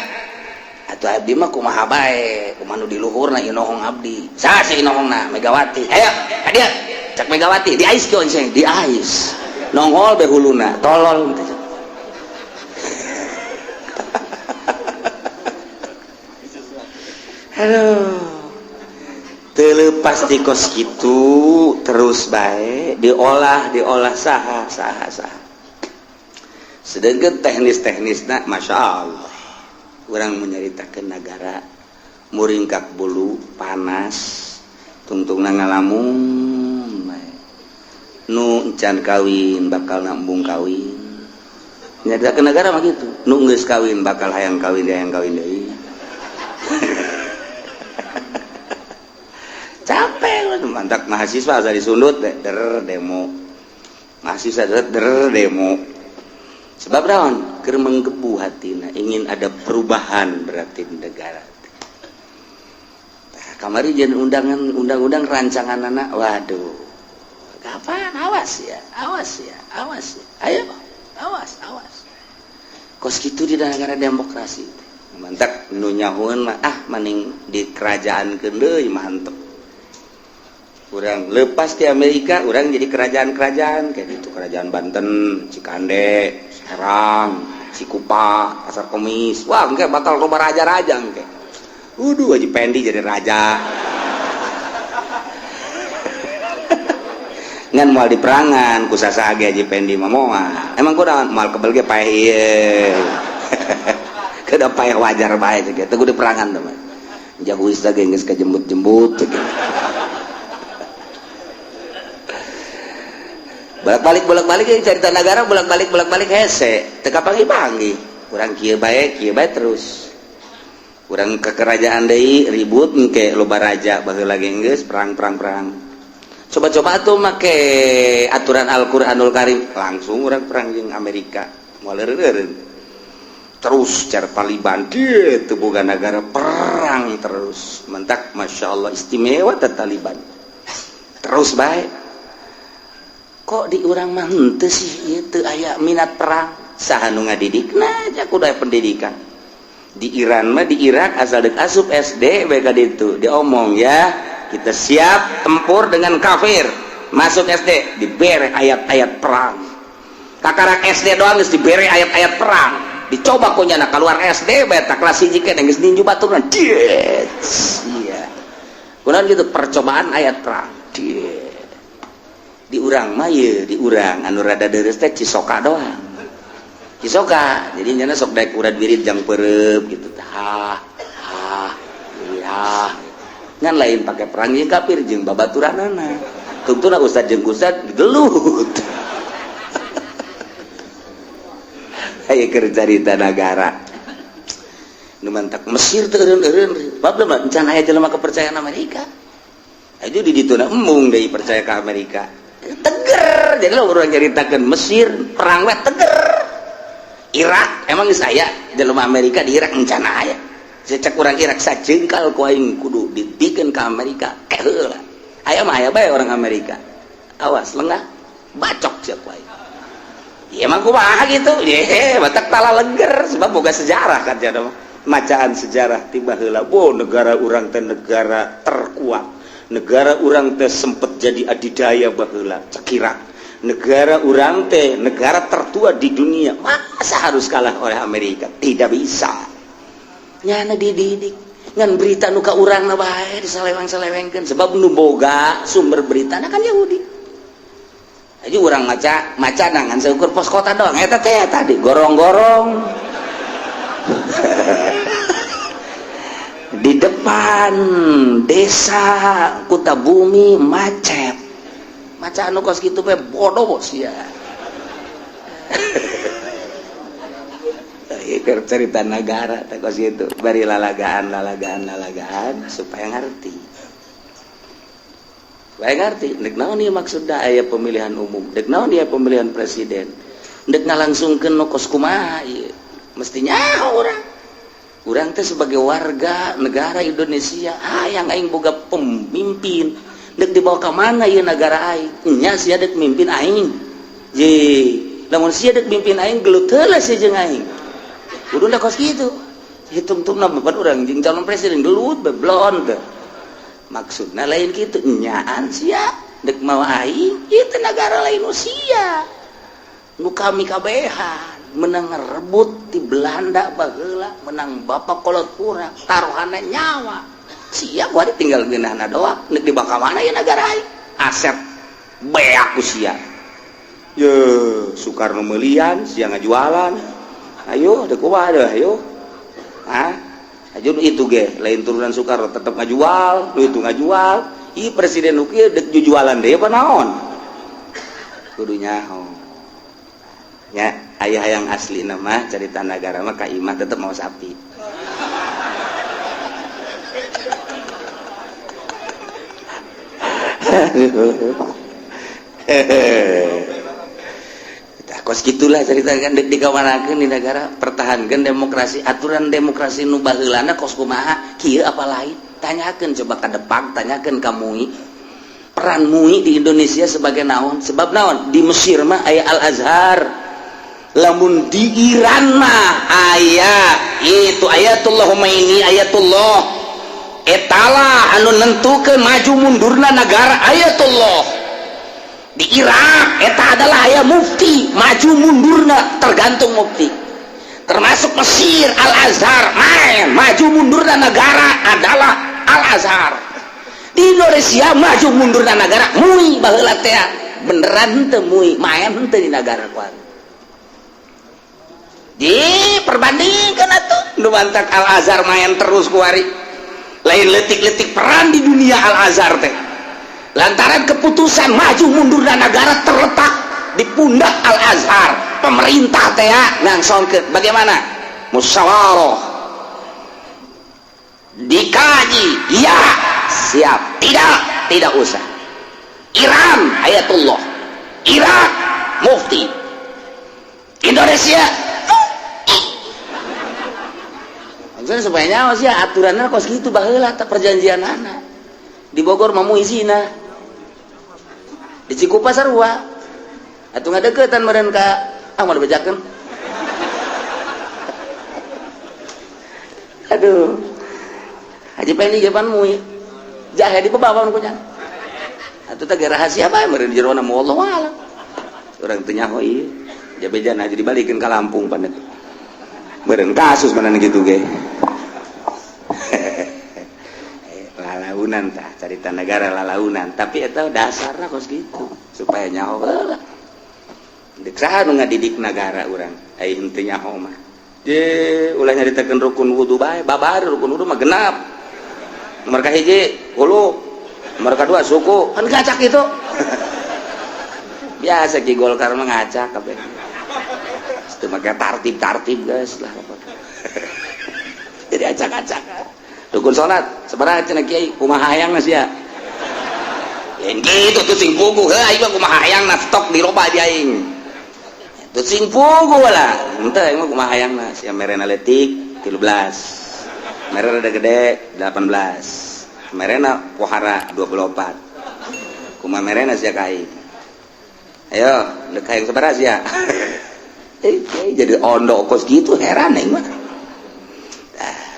Atuh abdi mah kumaha bae, kumaha nu di luhurna inohong abdi. Saha sih inohongna? Megawati. Ayo, ka dieu. Cak Megawati, di ais kieu enseng, di ais. Nongol be huluna, tolol teh. Aduh, terlepas di kos gitu terus baik diolah diolah saha saha saha. Sedangkan teknis-teknisna, masya Allah, orang menyeritakan negara muringkak bulu panas, tungtungna ngalamun, bae. Nu encan kawin bakal nambung kawin. Nyaritakeun negara mah gitu, nu geus kawin bakal hayang kawin deui. Capek lu mantak mahasiswa asa disundut der demo. Mahasiswa der demo. Sebab naon? Keur menggebu hatina, ingin ada perubahan berarti di negara. Tah kamari jeung undangan undang-undang rancanganana, waduh. Kapan? Awas ya, awas ya, awas ya. Ayo, awas, awas. Kos kitu di negara demokrasi. Mantak nu nyahoeun mah ah maning di kerajaankeun deui mantep. Urang lepas di Amerika, urang jadi kerajaan-kerajaan kayak gitu, kerajaan Banten, Cikande, Serang, Cikupa, Pasar Kemis. Wah, engke bakal loba raja-raja engke. Uduh, Haji Pendi jadi raja. Ngan moal diperangan ku sasaha ge Haji Pendi mah moal. Emang kunaon moal kebel ge paeh ieu. Kada paeh wajar bae cek teu kudu diperangan teh mah. Jauh ge geus kajembut-jembut cek. Bolak-balik cerita negara bolak-balik hese teu kapanggih-panggih. Urang kieu bae terus. Urang ke kerajaan deui ribut engke loba raja baheula ge geus perang. Coba-coba tuh make aturan Al-Qur'anul Karim langsung urang perang jeung Amerika moal eureun. Terus cara Taliban dia teu boga negara perang terus. Mentak masyaallah istimewa teh Taliban. Terus bae. Kok di urang mah henteu sih ieu teu aya minat perang. Saha nu ngadidikna aja kudu aya pendidikan. Di Iran mah di Irak asal deuk asup SD bae ka ditu diomong ya kita siap tempur dengan kafir. Masuk SD dibere ayat-ayat perang. Kakarak SD doang geus dibere ayat-ayat perang. Dicoba ku nyana keluar SD bae tak kelas 1 keneh geus ninju baturna. Iya. Kunaon gitu percobaan ayat perang. Di urang mah ye di urang anu rada deures teh Cisoka doang. Cisoka jadi nyana sok daek urad wirid jang pereup gitu tah. Ha iya. Ngan lain pake perang jeung kafir jeung babaturanana. Tungtuna ustad jeung ustad gelut. Aya keur carita nagara. Nu mantak Mesir teh eureun-eureun. Bab mah encan aya jelema kepercayaan Amerika. Aja di dituna embung deui percaya ka Amerika. Teger jadi lo orang nyaritakan Mesir perang we teger. Irak emang geus aya jelema Amerika di Irak encan aya. Cecek urang Irak sajengkal ku aing kudu ditikeun ka Amerika ke heula. Aya mah aya bae orang Amerika. Awas lengah bacok sia ku aing. Ya emang kumaha gitu. Ye batak tala leger sebab boga sejarah kan cenah mah. Macaan sejarah tiba heula. Bo negara urang teh negara terkuat. Negara urang teh sempet jadi adidaya baheula cekira. Negara urang teh negara tertua di dunia, masa harus kalah oleh Amerika? Tidak bisa. Nyana dididik ngan berita nu ka urangna bae disaleweng-salewengkeun sebab nu boga sumber beritana kan Yahudi. Aja urang maca maca ngan seukur pos kota doang eta teh tadi gorong-gorong. Di depan desa Kutabumi macet. Maca anu kos kitu we bodoh sia. Ieu cerita negara teh kos kitu, bari lalagaan supaya ngarti. Supaya ngarti, deuk naon ieu maksudna aya pemilihan umum, deuk naon ieu pemilihan presiden. Deuk ngalangsungkeun nu kos kumaha ieu. Mesti nyaho urang. Urang teh sebagai warga negara Indonesia, hayang aing boga pemimpin. Dek dibawa ke mana ieu negara aing? Nya sia dek mimpin aing. Ye, lamun sia dek mimpin aing gelut heula sia jeung aing. Kuduna kos kitu. Hitung-tungna beban urang jeung calon presiden gelut beblon teh. Maksudna lain kitu, nyaan sia dek mawa aing, ieu teh nagara lain sia. Nu kami kabehan menang rebut di Belanda baheula, menang bapak kolot urang, taruhanna nyawa. Sia gua tinggal geunahna doang, nek dibawa ka mana ya negara aing? Aset beak ku sia. Ye, Soekarno meulian, sia ngajualan. Ayo, deuk kumaha deuh, ayo. Hah? Ayo nu itu ge, lain turunan Soekarno tetep ngajual, nu itu ngajual. Ih presiden nu kieu deuk jujualan deui apa naon? Kudu nyaho. Nya, ayah yang asli nama cerita negara mah ka imah tetep mau sapi. Tah kos kitulah cerita kan deuk dikamanakeun di negara pertahankeun demokrasi, aturan demokrasi nu baheulana kos kumaha kieu apa lain? Tanyakeun coba ka Depak, tanyakeun ka MUI. Peran MUI di Indonesia sebagai naon? Sebab naon? Di Mesir mah aya Al-Azhar. Lamun di Iran mah aya itu Ayatullah Khomeini, Ayatullah etala anu nentukeun maju mundurna negara Ayatullah. Di Irak eta adalah aya mufti, maju mundurna tergantung mufti. Termasuk Mesir Al-Azhar main maju mundurna negara adalah Al-Azhar. Di Indonesia maju mundurna negara MUI baheula teh. Beneran henteu MUI main henteu di negara kuari. Di perbandingkan atuh nu mantak Al Azhar main terus kuari. Lain letik-letik peran di dunia Al Azhar teh. Lantaran keputusan maju mundur dan negara terletak di pundak Al Azhar. Pemerintah teh langsung ke bagaimana? Musyawarah. Dikaji, ya siap, tidak, tidak usah. Iran Ayatullah, Irak Mufti, Indonesia maksudnya supaya nyawa sih aturannya kos gitu baheula tah perjanjian anak di Bogor mah izina di Cikupa sarua atuh ngadeukeutan meureun ka ah mau dibejakeun. Aduh, Haji Pendi ge pan MUI jahe di bebawan ku nya atuh teh rahasia bae meureun di jerona wallahu alam urang teu nyaho ieu jabejana aja dibalikeun ka Lampung pan meureun kasus mana gitu ge. Lalaunan tah carita negara lalaunan tapi eta dasarna kos kitu supaya nyaho heula. Deuk saha nu ngadidik nagara urang ai henteu nyaho mah. Je ulah nyaritakeun rukun wudu bae babar rukun wudu mah genap. Nomor kahiji hulu, nomor kadua suku, kan ngacak itu. Biasa ki Golkar mah ngacak kabeh. Itu make tartib-tartib guys lah. Jadi acak-acak. Rukun salat sabaraha cenah kiai kumaha hayangna sia. Lain kitu tuh sing puguh heuh aing mah kumaha hayangna stok diroba di aing. Tuh sing puguh lah. Henteu aing mah kumaha hayangna sia merena leutik 13. Merena rada gede 18. Merena pohara 24. Kumaha merena sia ka aing. Ayo, deuk hayang sabaraha sia? Jadi ondok kos gitu heran aing mah.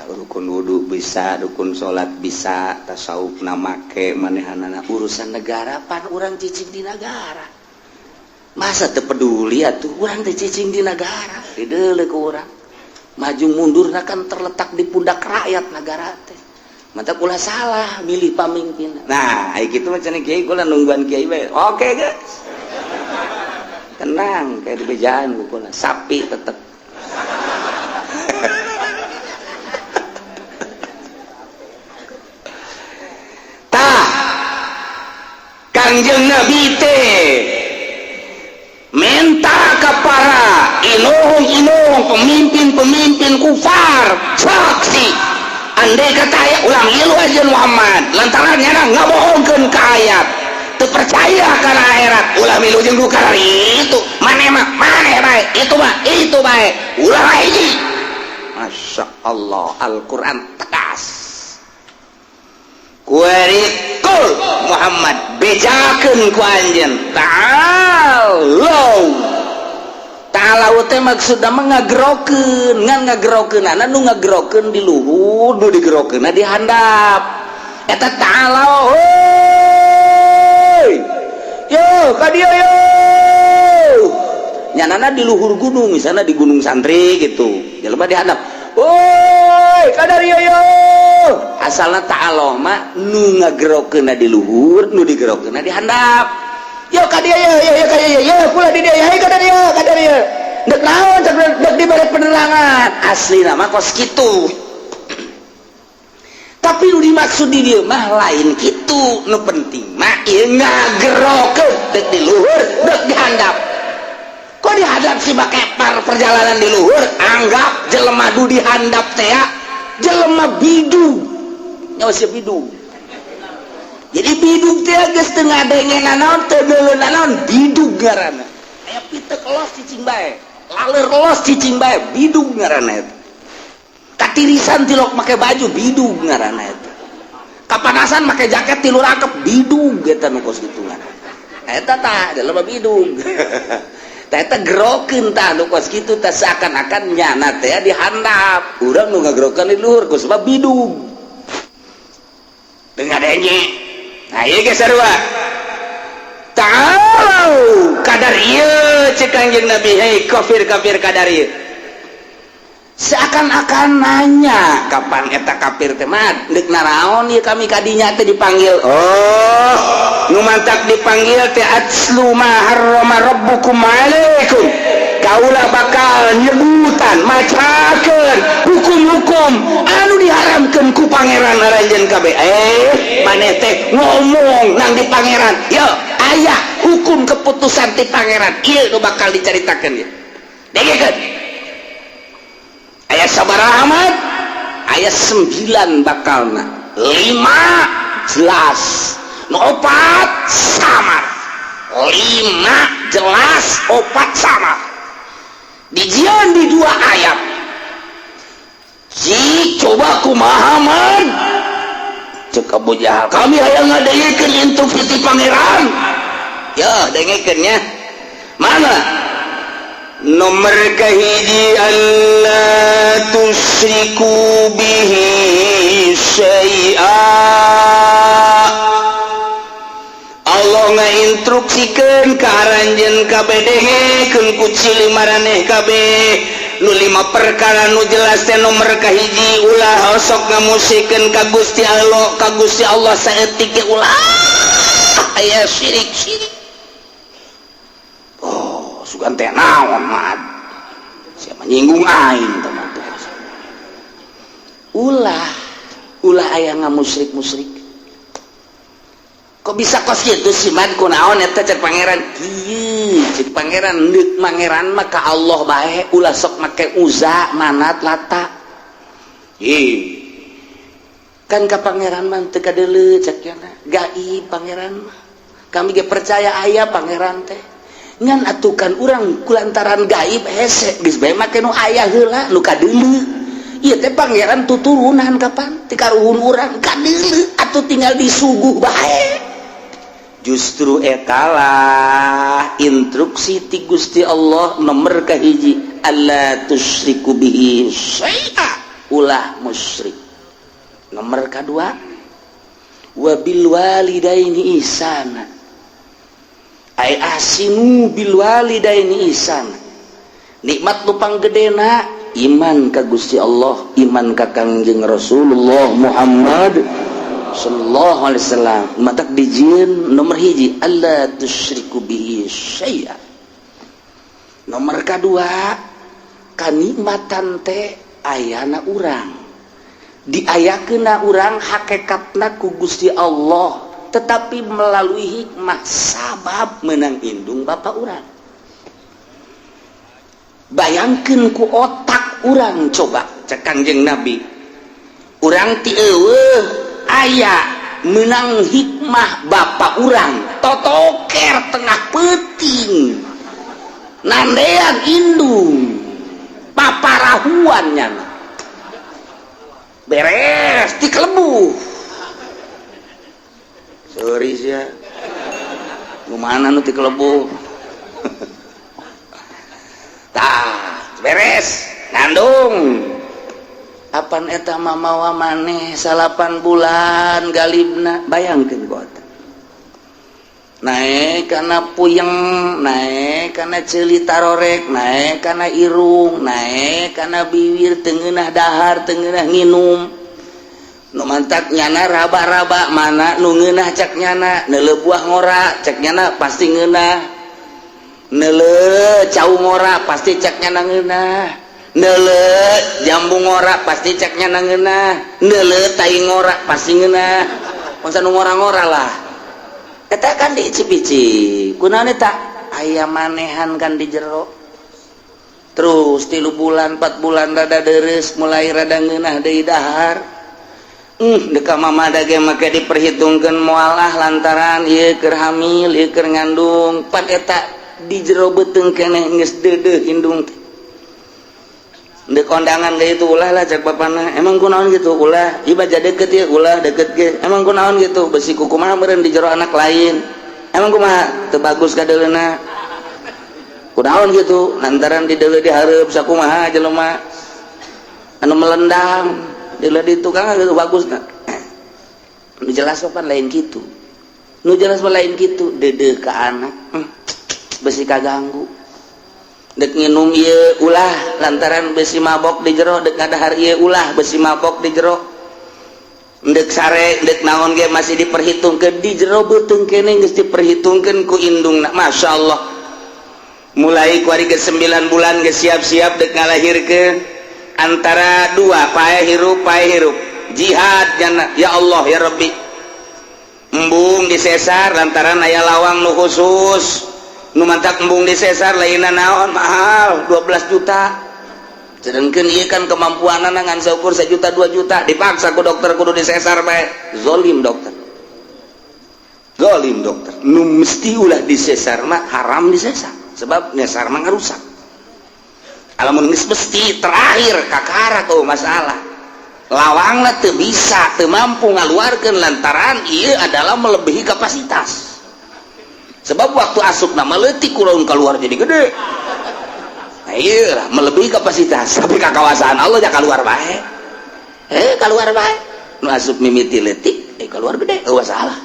Rukun wudu bisa, rukun salat bisa, tasawuf na make manehanana urusan negara pan urang cicing di negara. Masa teu peduli atuh urang teh cicing di negara, dideuleu ku urang. Maju mundurna kan terletak di pundak rakyat negara teh. Mata ulah salah milih pamimpin. Nah, ai kitu mah cenah kiai kula nungguan kiai bae. Oke, guys. Tenang, kayak di bejaan ku kula, sapi tetep. Kangjeng Nabi teh minta ke para inuhung-inuhung pemimpin-pemimpin kufar saksi andai kata aya ulang ilu aja Muhammad lantaran nyana ngabohongkeun ka ayat teu percaya kana akhirat ulah milu jeung nu itu maneh mah maneh bae itu bae ulah hiji. Masya Allah, Al-Quran tegas kuarikul Muhammad bejakeun ku anjeun ta'alau ta'alau teh maksudna mah ngagerokeun ngan ngagerokeunana nu ngagerokeun di luhur nu digerokeunna di handap eta ta'alau heuy yo ka dieu yo nyanana di luhur gunung misalna di gunung santri gitu jelema di handap woi kadar yo yo asalna ta'ala mah nu ngagerokeunna di luhur nu digerokeunna di handap yo ka dieu yo yo ka dieu yo kula di dieu hey kadar yo kadar yo deuk naon deuk dibere penerangan aslina mah kos kitu tapi nu dimaksud di dieu mah lain kitu nu penting mah ieu ngagerokeun deuk di luhur deuk di handap. Kok dihadap si bakepar perjalanan di luhur anggap jelema du dihandap teh jelema bidug nyawa si bidug jadi bidug teh geus teu ngadengenan naon teu deuleunan naon bidug ngaranna aya pitek los cicing bae laler los cicing bae bidug ngaranna eta katirisan tilok make baju bidug ngaranna eta kapanasan make jaket tilu rakep bidug eta nu kos kitu ngaranna eta tah jelema bidug. Eta gerokeun tah nu kos kitu tah seakan-akan nyana teh dihandap urang nu ngagerokeun di luhur ku sebab bidug teu ngadenge. Nah ieu ge sarua ta'alau kadar ieu ceuk Kangjeng Nabi hei kafir-kafir kadar ieu seakan-akan nanya kapan eta kafir teh mah deuk naraon ieu kami kadinya teh dipanggil oh Nu mantak dipanggil teh atlu ma harrama rabbukum alaikum. Kaula bakal nyebutan, macakeun hukum-hukum anu diharamkeun ku Pangeran aranjeun kabeh. Maneh teh ngomong nang di Pangeran. Yo, aya hukum keputusan ti Pangeran. Ieu nu bakal dicaritakeun ieu. Dengekeun. Aya sabaraha, Ahmad? Aya 9 bakalna. 5 jelas. Nu opat samar. 5 jelas, opat samar. Dijieun di dua ayat. Cik, coba kumaha, Man? Cek Abu Jahal, kami hayang ngadengekeun instruksi ti Pangeran. Ya, dengekeun nya. Mana? Nomor kahiji, alla tusyriku bihi syai'a. Allah ngainstruksikeun ka aranjeun kabeh, dengekeun ku cili maraneh kabeh, nu lima perkara nu jelas teh nomor kahiji, ulah osok ngamusikeun ka Gusti Allah, ka Gusti Allah saeutik ge ulah aya syirik-syirik. Oh, sugan teh naon, Mat? Siapa nyinggung aing teh mah? Ulah ulah aya ngamusyrik-musyrik. Kok bisa kos kitu sih, Man? Kunaon eta cek Pangeran? Kieu cek Pangeran, deuk Pangeran mah ka Allah bae, ulah sok make Uza, Manat, Lata. Ih, kan ka Pangeran mah teu kadeuleu cek nya, gaib Pangeran mah. Kami ge percaya aya Pangeran teh, ngan atukan urang kulantaran gaib hese, geus bae make nu aya heula, nu kadeuleu. Ieu teh Pangeran tuturunan kapan ti karuhun urang kadeuleu, atuh tinggal disuguh bae. Justru etalah instruksi ti Gusti Allah nomor kahiji, alla tusyriku bihi syai'a, ulah musyrik. Nomor kedua, wabil walidaini ihsana, ay ahsinu bil walidaini ihsana. Nikmat nu panggedena iman ka Gusti Allah, iman ka Kangjeng Rasulullah Muhammad sallallahu alaihi wasallam. Matak dijieun nomor hiji, alla tusyriku bihi syai'a. Nomor kadua, kanikmatan teh ayana urang, diayakeunna urang hakikatna ku Gusti Allah, tetapi melalui hikmah sabab menang indung bapak urang. Bayangkeun ku otak urang coba, cek Kangjeng Nabi, urang ti eueuh aya menang hikmah bapak urang totoker tengah peuting nandean indung paparahuan nyana beres ti kelebuh. Sorry sia, nu mana nu ti kelebuh? Tah, beres ngandung, apan eta mamawa maneh 9 bulan galibna. Bayangkeun ku otak, naek kana puyeng, naek kana ceuli tarorek, naek kana irung, naek kana bibir, teu ngeunah dahar, teu ngeunah nginum. Nu mantak nyana raba-raba mana nu ngeunah cek nyana. Neuleuh buah ngora, cek nyana pasti ngeunah. Neuleuh cau ngora, pasti cek nyana ngeunah. Neuleuh jambu ngora, pasti cek nyana ngeunah. Neuleuh tai ngora, pasti ngeunah. Masa nu ngora-ngora lah eta kan diicip-icip. Kunaon eta aya manehan kan di jero. Terus 3 bulan, 4 bulan rada deres, mulai rada ngeunah deui dahar. Deka mama dage make diperhitungkeun moal ah, lantaran ieu keur hamil, ieu keur ngandung. Pan eta di jero beuteung keneh geus deudeuh indung teh. Dek kondangan ge itu ulah lah cek bapana. Emang kunaon gitu? Ulah ieu baja deket ya, ulah deket ge. Emang kunaon gitu? Besi kumaha meureun di jero anak lain. Emang kumaha? Teu bagus kadeuleuna. Kunaon gitu? Lantaran di deuleu dihareup sakumaha jelema anu melendang deuleu di tukang gitu bagus na. Nu jelas pan lain gitu, nu jelas mah lain gitu. Deudeuh ka anak, besi kaganggu. Dek nginum ieu ulah, lantaran besi mabok di jero. Dek ngadahar ieu ulah, besi mabok di jero. Ndek sare ndek naon ge masih diperhitungkeun di jero beuteung keneh geus diperhitungkeun ku indungna. Masya Allah, mulai kuari ke 9 bulan geus siap-siap dek ngalahirkeun, antara dua pae hirup pae hirup, jihad jana. Ya Allah ya Rabbi, embung disesar lantaran aya lawang nu khusus nu mantak embung disesar, lainna naon, mahal 12 juta. Sedangkan iya kan kemampuan ngan seukur 1 juta 2 juta, dipaksa ku dokter kudu disesar bae. Zolim dokter, zolim dokter. Nu mesti ulah disesar mah haram disesar, sebab nyesar mah ngarusak. Alamun geus mesti terakhir kakara tuh masalah lawangna teu bisa, teu mampu ngaluarkeun lantaran ieu adalah melebihi kapasitas. Sebab waktu asupna mah leutik, kurang keluar jadi gede. Nah, iya melebihi kapasitas, tapi kakawasan Allah ya keluar bae. Keluar bae. Nu asup mimiti leutik, keluar gede, eueuh masalah.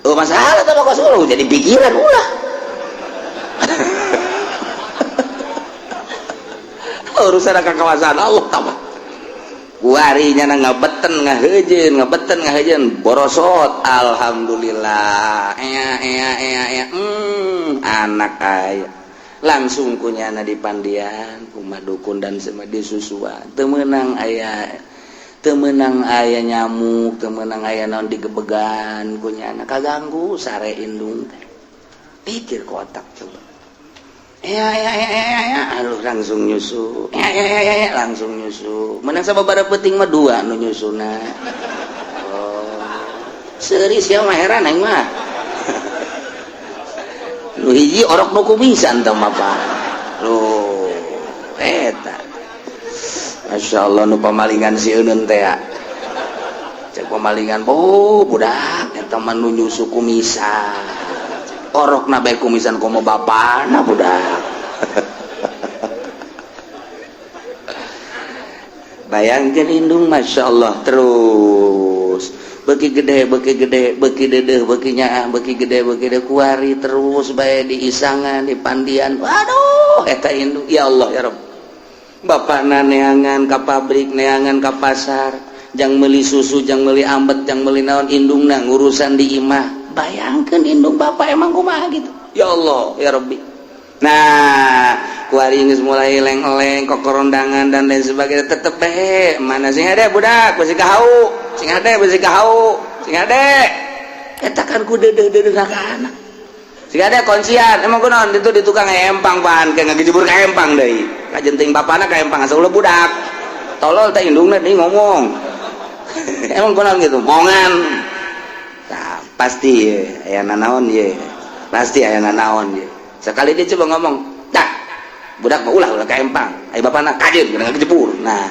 Eueuh masalah teh kos jadi pikiran ulah. Urusan kakawasan Allah tambah. Kuari nyana ngabeten ngaheujeun, ngabeten ngaheujeun, borosot alhamdulillah. Ea ea ea ea. Anak aya. Langsung kunyana di pandian kumah dukun dan semedi susuan. Teu meunang aya, teu meunang aya nyamuk, teu meunang aya naon digebegan kunyana, kaganggu sare indung teh. Pikir kotak coba. Ya ya ya ya ya, aduh langsung nyusu. Ya ya ya ya, langsung nyusu. Menang sababaraha peuting mah dua nu nyusuna. Oh. Seuri sia mah, heran aing mah. Nu hiji orok nu kumisan teh mah apa. Loh, eta. Masya Allah nu pamalingan si eunun teh ya. Cek pamalingan, oh budak eta mah nu nyusu kumisan. Orok na bae kumisan komo bapana budak. Bayangkeun indung Masya Allah terus beuki gede beuki gede beuki dedeh beuki nyaah beuki gede beuki gede kuari terus bae di isangan di pandian. Waduh eta indung ya Allah ya Rabb. Bapakna neangan ka pabrik neangan ka pasar, jang meuli susu jang meuli ambet jang meuli naon, indungna ngurusan di imah. Bayangkan indung bapak emang kumaha gitu. Ya Allah ya Rabbi. Nah kuari geus mulai leng-leng kokorondangan dan lain sebagainya, tetep bae mana sing hade budak beusi kahau, sing hade beusi kahau, sing hade eta kan ku deudeuh-deudeuh ka anak. Sing hade kuncian emang kunaon ditu di tukang empang pan ke ngagejebur ka empang deui. Kajenting bapana ka empang asa ulah budak. Tolol teh indungna deui ngomong. Emang kunaon gitu mongan. Nah, pasti ye, aya nanaon ye. Pasti aya nanaon ye. Sekali dia coba ngomong, "Dah, budak mah ulah ulah ka empang. Ai bapana kajeun kana ngejebur." Nah,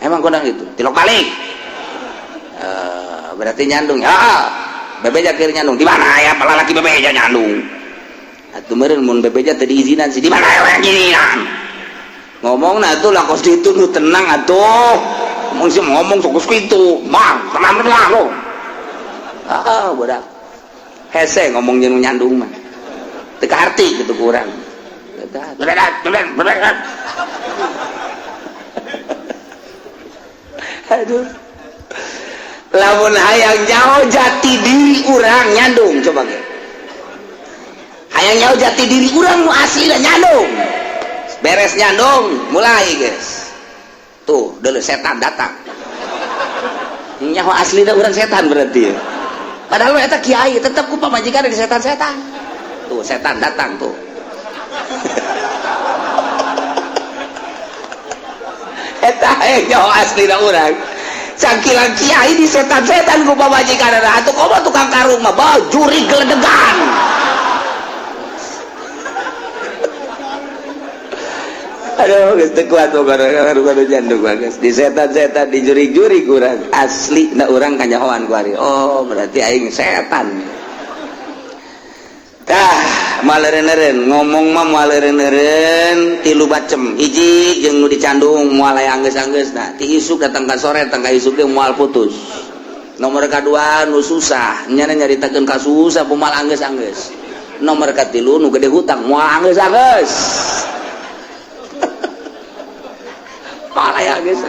emang kunaon gitu. Tilok balik. Berarti nyandung. Ya, bebeja keur nyandung. Di mana aya lalaki bebeja nyandung? Atuh meureun mun bebeja teu diizinan sih, di mana aya ngirinan? Ngomongna atuh lah kos ditu nu tenang atuh. Ngomong sih ngomong sok kos kitu. Mang, tenang tenang lo. Ah, budak. Hese ngomong jeung nyandung mah. Teu kaharti kitu ku urang. Aduh. Lamun hayang nyaho jati diri urang nyandung coba ge. Hayang nyaho jati diri urang nu asli nyandung. Beres nyandung, mulai guys. Tuh, deuleu setan datang. Nyaho aslina urang setan berarti. Padahal eta kiai tetep ku pamajikan di setan-setan. Tuh setan datang tuh. Eta nyaho aslina urang. Cangkilang kiai di setan-setan ku pamajikan atuh komo tukang karung mah bajuri geledegan. Aduh geus teu kuat pokona jandung bagus. Di setan-setan di juri-juri kurang asli na urang kanyahoan ku ari. Oh berarti aing setan. Tah maleureun-eureun ngomong mah maleureun-eureun tilu bacem. Hiji jeung nu dicandung moal aya anggeus-anggeusna. Ti isuk datang ka sore datang ka isuk ge moal putus. Nomor kadua nu susah nyana nyaritakeun ka susah moal anggeus-anggeus. Nomor katilu nu gede hutang moal anggeus-anggeus. Palaya geus.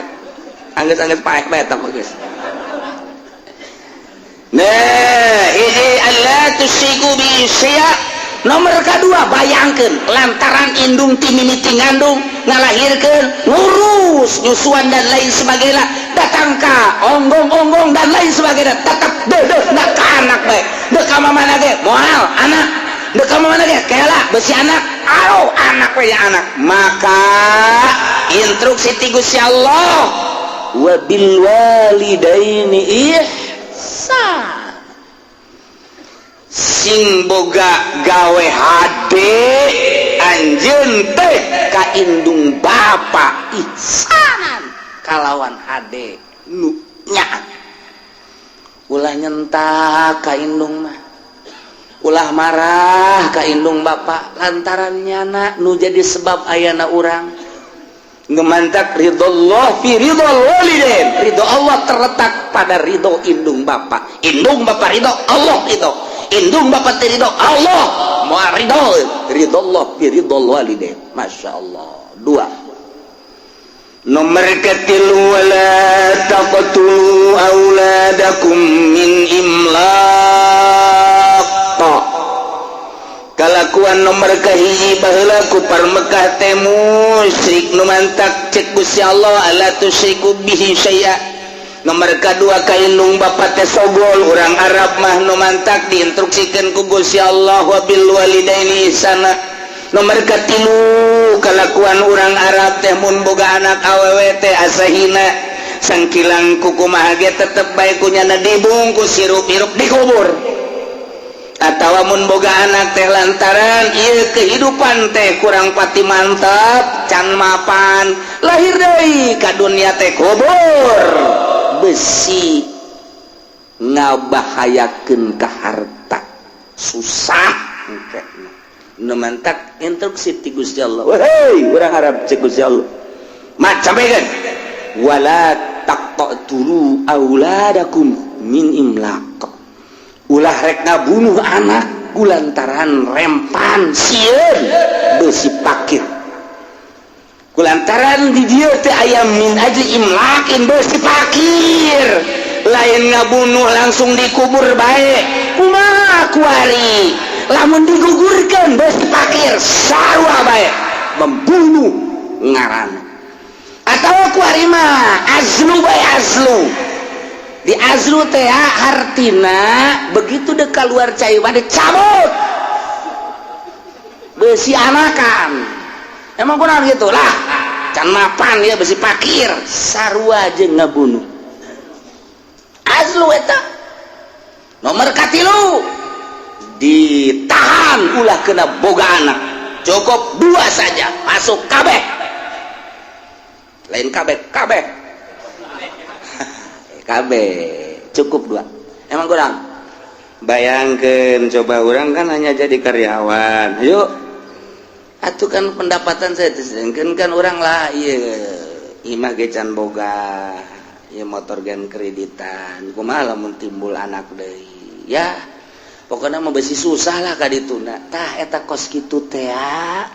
Anggeus-anggeus paek bae eta mah geus. Nah, ini alla tusyriku bi syai'a. Nomor kedua, bayangkan lantaran indung ti mimiti ngandung, ngalahirkeun, ngurus nyusuan dan lain sebagainya, datang ka onggong-onggong dan lain sebagainya, tetap deuh nak ka anak bae, deuh ka mana ge moal anak, deuh ka mana ge kela besi anak, aro anak we anak. Maka instruksi ti Gusti Allah, wabil walidaini ihsan. Sing boga gawe hade anjeun teh ka indung bapa, ihsanan kalawan hade nu nya, ulah nyentak ka indung mah, ulah marah ka indung bapa, lantaran nyana nu jadi sebab ayana urang. Ngemantak ridho fi ridho walidain, ridho Allah terletak pada ridho indung bapa. Indung bapa ridho, Allah ridho. Indung bapa teu ridho, Allah moal ridho. Ridho Allah fi ridho walidain, masya Allah. Dua. Nomor ketilu, wala taqtulu auladakum min imlaq. Kalakuan nomor kahiji, baheula kufar Mekah teh musyrik, nu mantak cek Gusti Allah alla tusyriku bihi syai'a. Nomor kedua, ka indung bapa teh sogol urang Arab mah, nu mantak diinstruksikeun ku Gusti Allah wabil walidaini ihsana. Nomor katilu, kalakuan urang Arab teh mun boga anak awewe teh asa hina, sangkilang kukumaha ge tetep bae ku nyana dibungkus hirup-hirup dikubur. Atau mun boga anak teh, lantaran ieu kehidupan teh kurang pati mantap, can mapan, lahir deui ka dunia teh kubur, besi ngabahayakeun ka harta, susah engke. Nu mantak instruksi ti Gusti Allah, "Wahai urang Arab," cek Gusti Allah, "mat sampaikan, wala taqtulu auladakum min imlaq." Ulah rek ngabunuh anak kulantaran rempan, sieun, besi pakir. Kulantaran di dieu teh aya min ajli imlakin, besi pakir, lain ngabunuh langsung dikubur bae. Kumaha kuari lamun digugurkan besi pakir, sarua bae membunuh ngaran. Atau kuari mah azlu bae, azlu di azlu teh hartina begitu dek keluar cai cabut besi anakan. Emang kurang gitu lah, can mapan ya, besi pakir, sarua jeung ngabunuh azlu eta. Nomor katilu, ditahan ulah kena boga anak, cukup dua saja, masuk kabeh, lain kabeh kabeh KB, cukup dua. Emang kurang? Bayangkan coba, orang kan hanya jadi karyawan, yuk atuh kan pendapatan saya, sedangkan kan orang lah iya imah ge can boga ya, motor gen kreditan, kumaha lamun timbul anak deui ya? Pokoknya mau besi susah lah ka dituna. Tah, eta kos kitu teh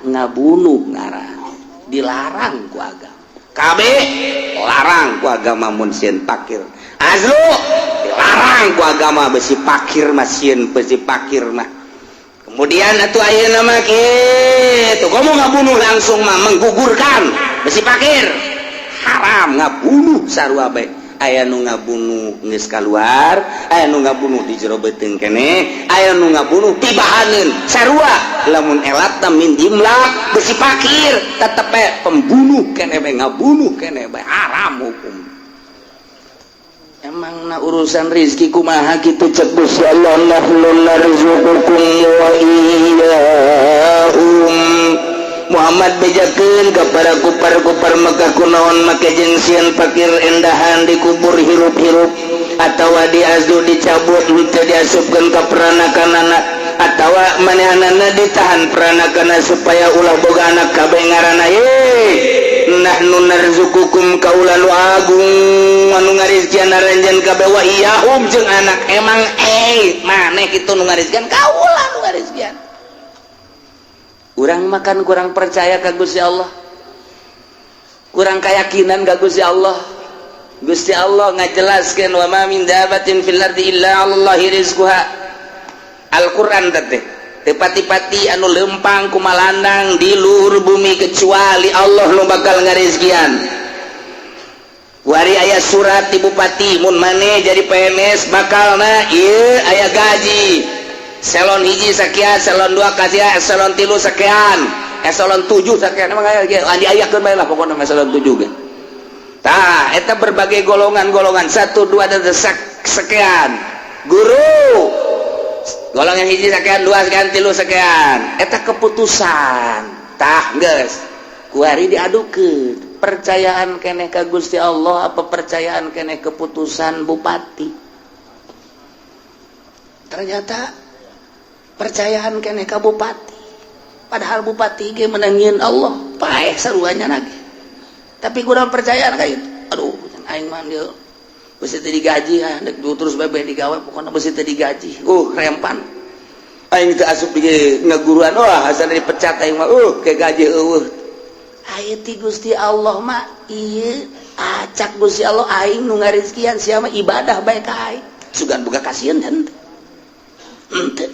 ngabunuh ngaran, dilarang ku agama. KB larang ku agama mun sieun pakir. Azlu dilarang ku agama, besi pakir mah, sieun besi pakir mah. Kemudian atuh ayeuna mah kitu, kamu ngabunuh langsung mah menggugurkan besi pakir, haram, ngabunuh sarua bae. Aya nu ngabunuh geus kaluar, aya nu ngabunuh di jero beuteung keneh, aya nu ngabunuh tibahaneun, sarua lamun elat min imlaq, besi pakir, tetep bae pembunuh keneh bae, ngabunuh keneh bae, haram hukum. Emang na urusan rizki kumaha kitu? Cek Gusti Allah, nahnu narzuqukum wa iyyahum. Muhammad, bejakeun ka para kupar-kupar Mekah, kunaon make jeung sieun pakir endahan dikubur hirup-hirup atawa diazlu, dicabut, henteu diasupkeun ka peranakanana, atawa manehanana ditahan peranakanna supaya ulah boga anak kabeh ngaranna ye? Nahnu narzuqukum, kaula nu agung anu ngarizkian aranjeun kabeh, wa iyyahum jeung anak. Emang maneh kitu nu ngarizkian? Kaula nu ngarizkian. Urang makan kurang percaya ka Gusti Allah, kurang keyakinan ka Gusti Allah. Gusti Allah ngajelaskeun wa ma min dabatin fil ardi illa 'alallahi rizquha. Al-Qur'an teh teu pati-pati anu lempang kumalandang di luhur bumi kecuali Allah nu bakal ngarizkian. Wari aya surat di bupati mun maneh jadi PNS bakalna ieu aya gaji. Selon hiji sakian, selon dua kasihan, selon tilu sakian, eselon 7 sakian emang aya ge diayakeun bae lah pokona eselon 7 ge. Tah eta berbagai golongan-golongan 1 2 dan sekian. Guru golongan hiji sekian, dua sekian, tilu sekian. Eta keputusan. Tah geus kuari diadukeun. Percayaan keneh ka Gusti Allah apa percayaan keneh keputusan bupati? Ternyata percayaan keneh ka bupati. Padahal bupati ge menangin Allah, paeh saruanya lagi. Tapi kurang percayaan ka itu. Aduh, aing mah dieu beusi teu digaji ah, dek terus bebeh digawe pokona beusi teu digaji. Rempan. Aing teu asup di ngaguruan, wah asal dipecat aing mah, ke gaji eueuh. Aya ti Gusti Allah mah ieu acak Gusti Allah aing nu ngarizkian sia mah ibadah bae ka aing. Sugan boga kasieun henteu. Henteu.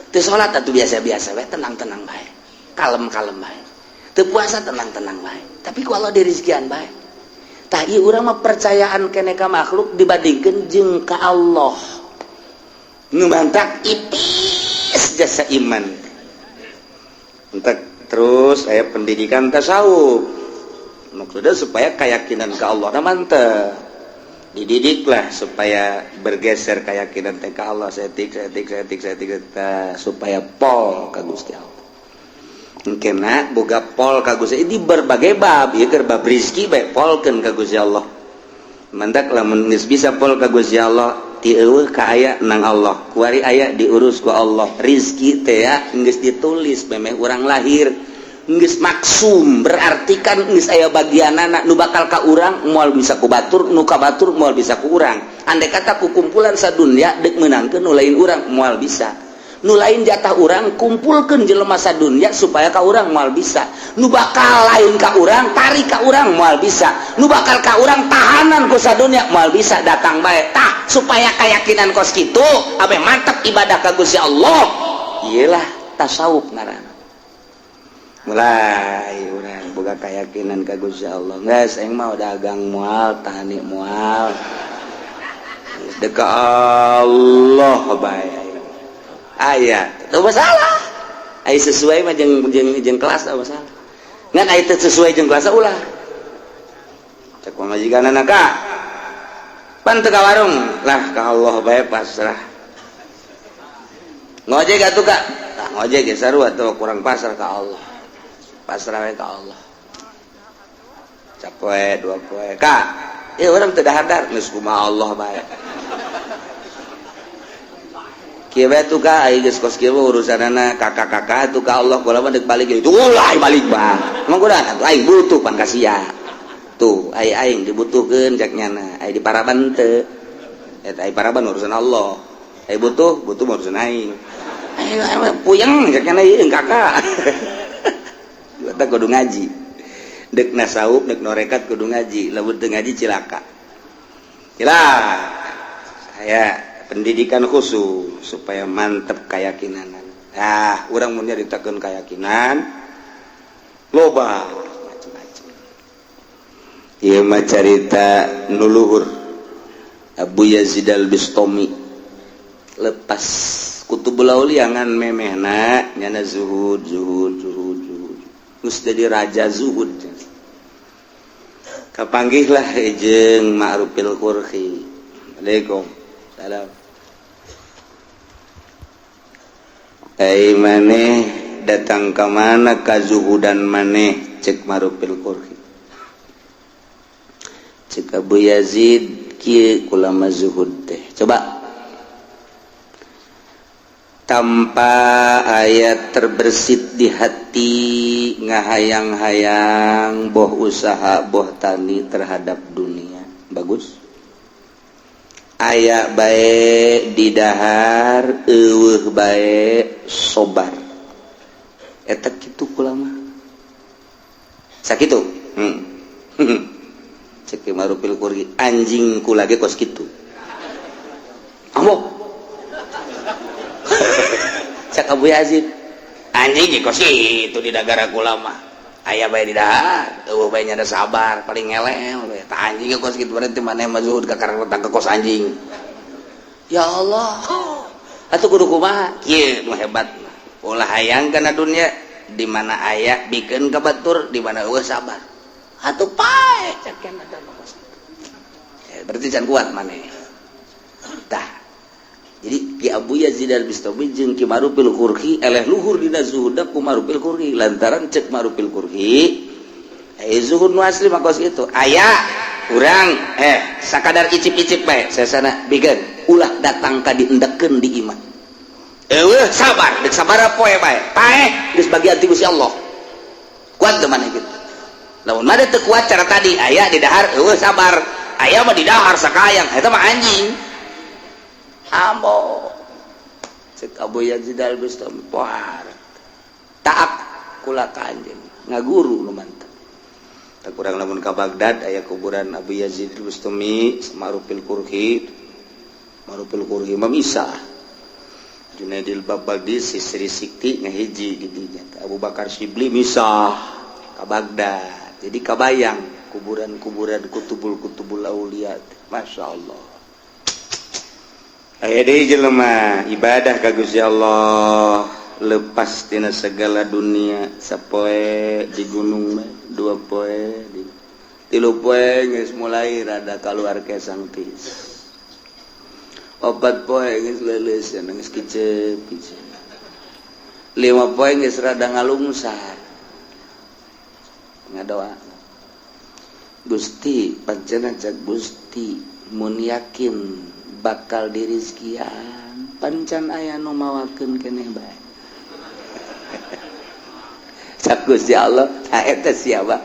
Teu salat atuh biasa-biasa bae, tenang-tenang bae. Kalem-kalem bae. Teu puasa tenang-tenang bae. Tapi ku Allah dirizkian bae. Tah ieu urang mah percayaan keneh ka makhluk dibandingkeun jeung ka Allah. Nu mantak ipis jasa iman. Entak terus aya pendidikan tasawuf. Maksudnya supaya keyakinan ke Allah na mantep. Dididiklah supaya bergeser keyakinan teh ka Allah setik setik setik setik supaya pol ka Gusti Allah. Kena boga pol ka Gusti di berbagai bab ieu keur bab rezeki bae polkeun ka Gusti Allah. Mantak lamun geus bisa pol ka Gusti Allah ti eueuh ka aya nang Allah. Kuari aya diurus ku Allah. Rizki teh ya geus ditulis memeh urang lahir. Geus maksum berarti kan geus aya bagianana nu bakal ka urang moal bisa ku batur, nu ka batur moal bisa ku urang. Andai kata ku kumpulan sadunya deuk meunangkeun nu lain urang moal bisa. Nu lain jatah urang kumpulkeun jelema sadunya supaya ka urang moal bisa. Nu bakal lain ka urang tarik ka urang moal bisa. Nu bakal ka urang tahanan ku sadunya moal bisa datang bae. Tah supaya keyakinan kos kitu abe mantep ibadah ka Gusti Allah. Iyalah tasawuf ngaranna. Mulai urang boga keyakinan ka Gusti Allah. Geus aing mah dagang moal, tani moal. Geus deuk ka Allah bae. Aya, teu masalah. Aya sesuai mah jeung jeung jeung kelas teu masalah. Ngan aya teu sesuai jeung kelas ulah. Cek pamajikanana ka. Pan teu ka warung, lah ka Allah bae pasrah. Ngojek atuh ka? Tah ngojek ge sarua atuh kurang pasrah ka Allah. Pasrah we ka Allah. Capoe dua poe ka. Ieu urang teu dahar geus kumaha Allah bae. Kieu bae tuh ka ai geus kos kieu urusanana kakak-kakak tuh ka Allah kula mah deuk balik itu ulah balik bah. Emang kuda atuh aing butuh pan kasia. Tuh ai aing dibutuhkeun cek nyana, ai di paraban teu. Eta ai paraban urusan Allah. Ai butuh, butuh urusan aing. Aing puyeng cek nyana ieu kakak. Eta kudu ngaji. Deuk nasawuf, deuk norekat kudu ngaji, lamun teu ngaji cilaka. Cilaka. Saya pendidikan khusus supaya mantep keyakinan. Nah, urang mun nyaritakeun keyakinan loba macam-macam. Ieu mah carita nu luhur Abu Yazid Al-Bistami lepas Kutubul Aulia ngan memehna nyana zuhud zuhud zuhud zuhud. Geus jadi raja zuhud. Kapanggihlah jeung Ma'rufil Qurhi. Assalamualaikum. Salam. Ai maneh datang ka mana kazuhudan maneh cek Ma'rufil Qurhi. Cek Abu Yazid kieu kulama zuhud teh. Coba tanpa ayat terbersit di hati ngahayang-hayang boh usaha boh tani terhadap dunia. Bagus. Aya bae didahar eueuh bae sobar. Eta kitu kula mah. Sakitu. Cek Ki Ma'rufil Karkhi, anjing kula ge kos kitu. Ambo. Cek Abu Yazid, anjing ge kos kitu di nagara kula mah. Aya bae di dahar, euweuh bae nya sabar, paling ngelel we. Tah anjing ge kos kitu, berarti maneh mah zuhud kakara ka kos anjing. Ya Allah. Atuh kudu kumaha? Kieu nu hebat. Ulah hayang kana dunia, di mana aya bikeun ka batur, di mana euweuh sabar. Atuh paeh cek kana kos. Berarti can kuat maneh. Tah. Jadi Ki Abu Yazid Al-Bistami jeung Ki Ma'rufil Karkhi eleh luhur dina zuhudna ku Ma'rufil Karkhi, lantaran cek Ma'rufil Karkhi zuhud nu asli mah kos kitu. Aya urang sakadar icip-icip bae sesana bikeun, ulah datang ka diendekeun di imah. Euweuh sabar, deuk sabaraha poe bae. Paeh geus bagian ti Gusti Allah. Kuat teu maneh kitu? Lamun mah teu kuat cara tadi, aya di dahar euweuh sabar, aya mah di dahar sakayang, eta mah anjing. Ambo. Cek Abu Yazid Al-Bistami, poar. Taak kula ka anjeun, ngaguru nu mantep. Tak kurang lamun ka Baghdad aya kuburan Abu Yazid Al-Bistami, Ma'rufil Karkhi. Ma'rufil Karkhi mah misah. Junaidil Baghdadi Sisri Sikti ngahiji di dinya. Abu Bakar Syibli misah ka Baghdad. Jadi kabayang kuburan-kuburan kutubul-kutubul aulia. Masya Allah. Aya deui jelema ibadah ka Gusti Allah lepas tina segala dunia, sapoe di gunung mah, dua poe di tilu poe geus mulai rada kaluar kesang tis, opat poe geus leuleus geus kicep kicep, lima poe geus rada ngalungsar, ngadoa, Gusti, pancena cek Gusti mun yakin bakal dirizkian pancan aya nu mawakeun keneh bae. Cak Gusti Allah, tah eta siapa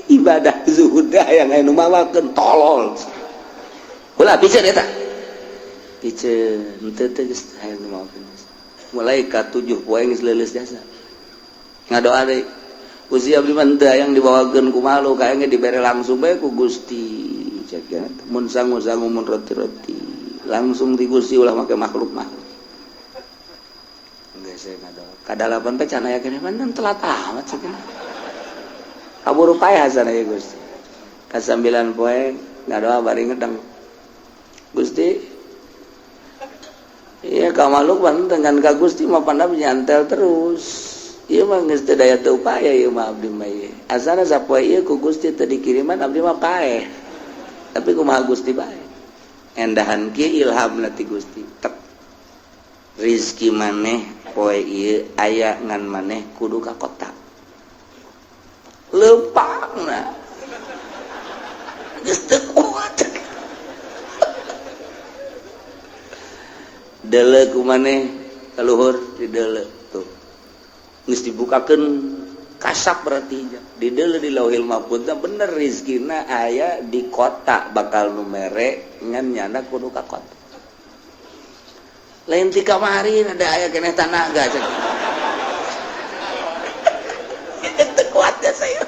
ibadah zuhud yang aya nu mawakeun, tolol. Ulah piceun eta, piceun henteu teh geus aya nu mawakeun. Mulai ka 7 poe geus leuleus jasa, ngadoa deui, Gusti, abdi mah henteu hayang dibawakeun ku malu, kayaknya dibere langsung bae ku Gusti. Cek ya, mun sangu-sangu, mun roti-roti langsung di Gusti, ulah make makhluk makhluk. Geus saya ngadoa kadalapan teh can aya keneh, man telat amat cenah, kaburu paeh sana ya Gusti. Ka 9 poe ngadoa bari ngedeng, Gusti, iya ka makhluk mah dengan ka Gusti mah panda nyantel terus. Ieu mah geus teu daya teu upaya ieu mah abdi mah ieu. Asana sapoe ieu ku Gusti teu dikiriman, abdi mah paeh. Tapi kumaha Gusti bae. Endahan kieu ilhamna ti Gusti. Tek. Rizki maneh poe ieu aya, ngan maneh kudu ka kota. Leumpangna. Geus teu kuat. Deuleu ku maneh ka luhur, dideuleu tuh. Geus dibukakeun kasap, berarti di deuleu di Lauhil Mahfuz bener rizkina aya di kota, bakal nu mere, ngan nyana kudu ka kota. Lain ti kamari ada aya keneh tanaga cek. Itu kuat ya saya.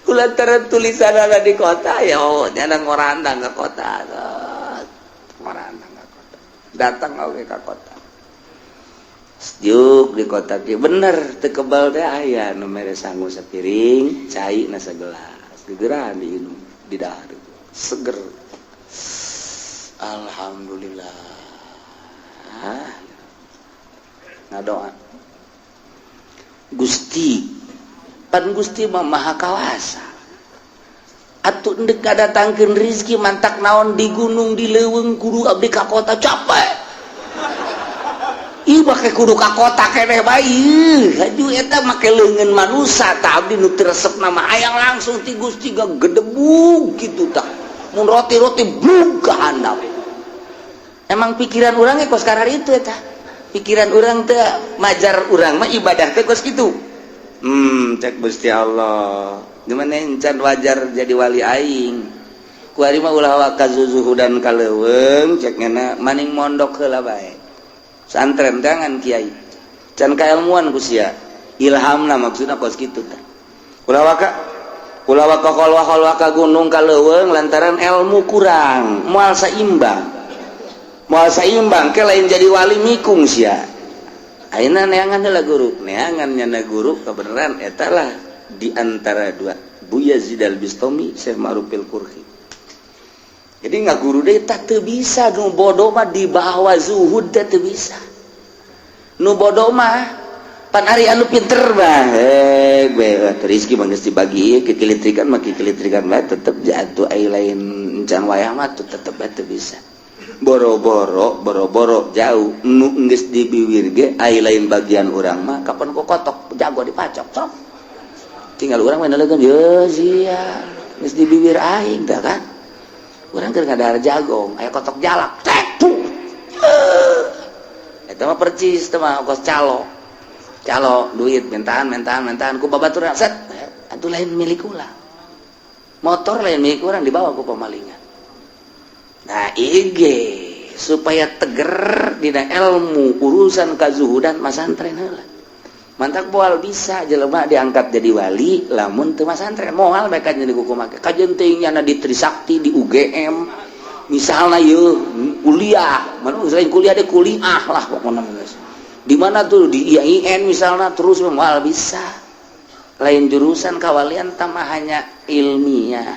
Kulantaran tulisan ada di kota ya, oh nyana ngorandang ke kota. Ngorandang ke kota. Datang oge ka kota. Sejuk di kota kieu bener teu kebal teh aya nu mere sangu sapiring, cai na sagelas. Gegeran diinum, di dahar. Seger. Alhamdulillah. Ngadoa. Gusti, pan Gusti mah maha kawasa. Atuh endek ngadatangkeun rizki mantak naon di gunung di leuweung kudu abdi ka kota, capek. Ih, make kudu ka kota keneh bae. Hayu eta make leungeun manusa tah, abdi nu teu resep nama hayang langsung ti Gusti gedebug kitu tah. Mun roti-roti blug ka handap. Emang pikiran urang ge kos karar itu eta. Pikiran urang teh majar urang mah ibadah teh kos kitu. Cek Gusti Allah. Gimana encan wajar jadi wali aing. Kuari mah ulah waka zuzuhudan ka leuweung, cek ngena maning mondok heula bae. Santren tangan kiai. Can kailmuan ku sia. Ilhamna maksudna kos kitu tah. Ulah waka Ulah ka kholwah-kholwah ka gunung, ka leuweung, lantaran ilmu kurang, moal saimbang, moal saimbang. Ke lain jadi wali, mikung sia. Ayeuna neangan heula guru, neangan nyana guru kebenaran eta lah di antara dua, Buya Yazid Al Bistami, Syekh Ma'ruf Al Karkhi. Jadi nggak guru deh tak teu bisa. Nu bodoh mah dibawa zuhud teh teu bisa. Nu bodoh mah pan ari anu pinter mah, eh rezeki mah geus dibagi, kekilitrikan mah kekilitrikan mah tetep jatuh. Ai lain can wayah mah tuh tetep bae teu bisa. Boro-boro, boro-boro jauh, nu geus di biwir ge ai lain bagian urang mah kapan ku kotok jago dipacok sok. Tinggal urang mah nelegeun ye sia geus di bibir aing tah kan. Urang keur ngadahar jagong, aya kotok jalak tek tuh. Eta mah percis teh mah kos calo calo duit mintaan mintaan mintaan ku babaturan set atuh. Lain milik ulah motor, lain milik urang, dibawa ku pemalingan. Nah, IG supaya teger dina ilmu urusan kazuhudan, masantren heula. Mantak moal bisa jelema diangkat jadi wali lamun teu masantren. Moal mereka jadi kumaha kajen teuing nyana di Trisakti, di UGM misalnya, yeuh kuliah mana, selain kuliah deh kuliah lah pokoknya geus. Di mana tuh, di IAIN misalnya, terus moal bisa. Lain jurusan kawalian tambah hanya ilmiah,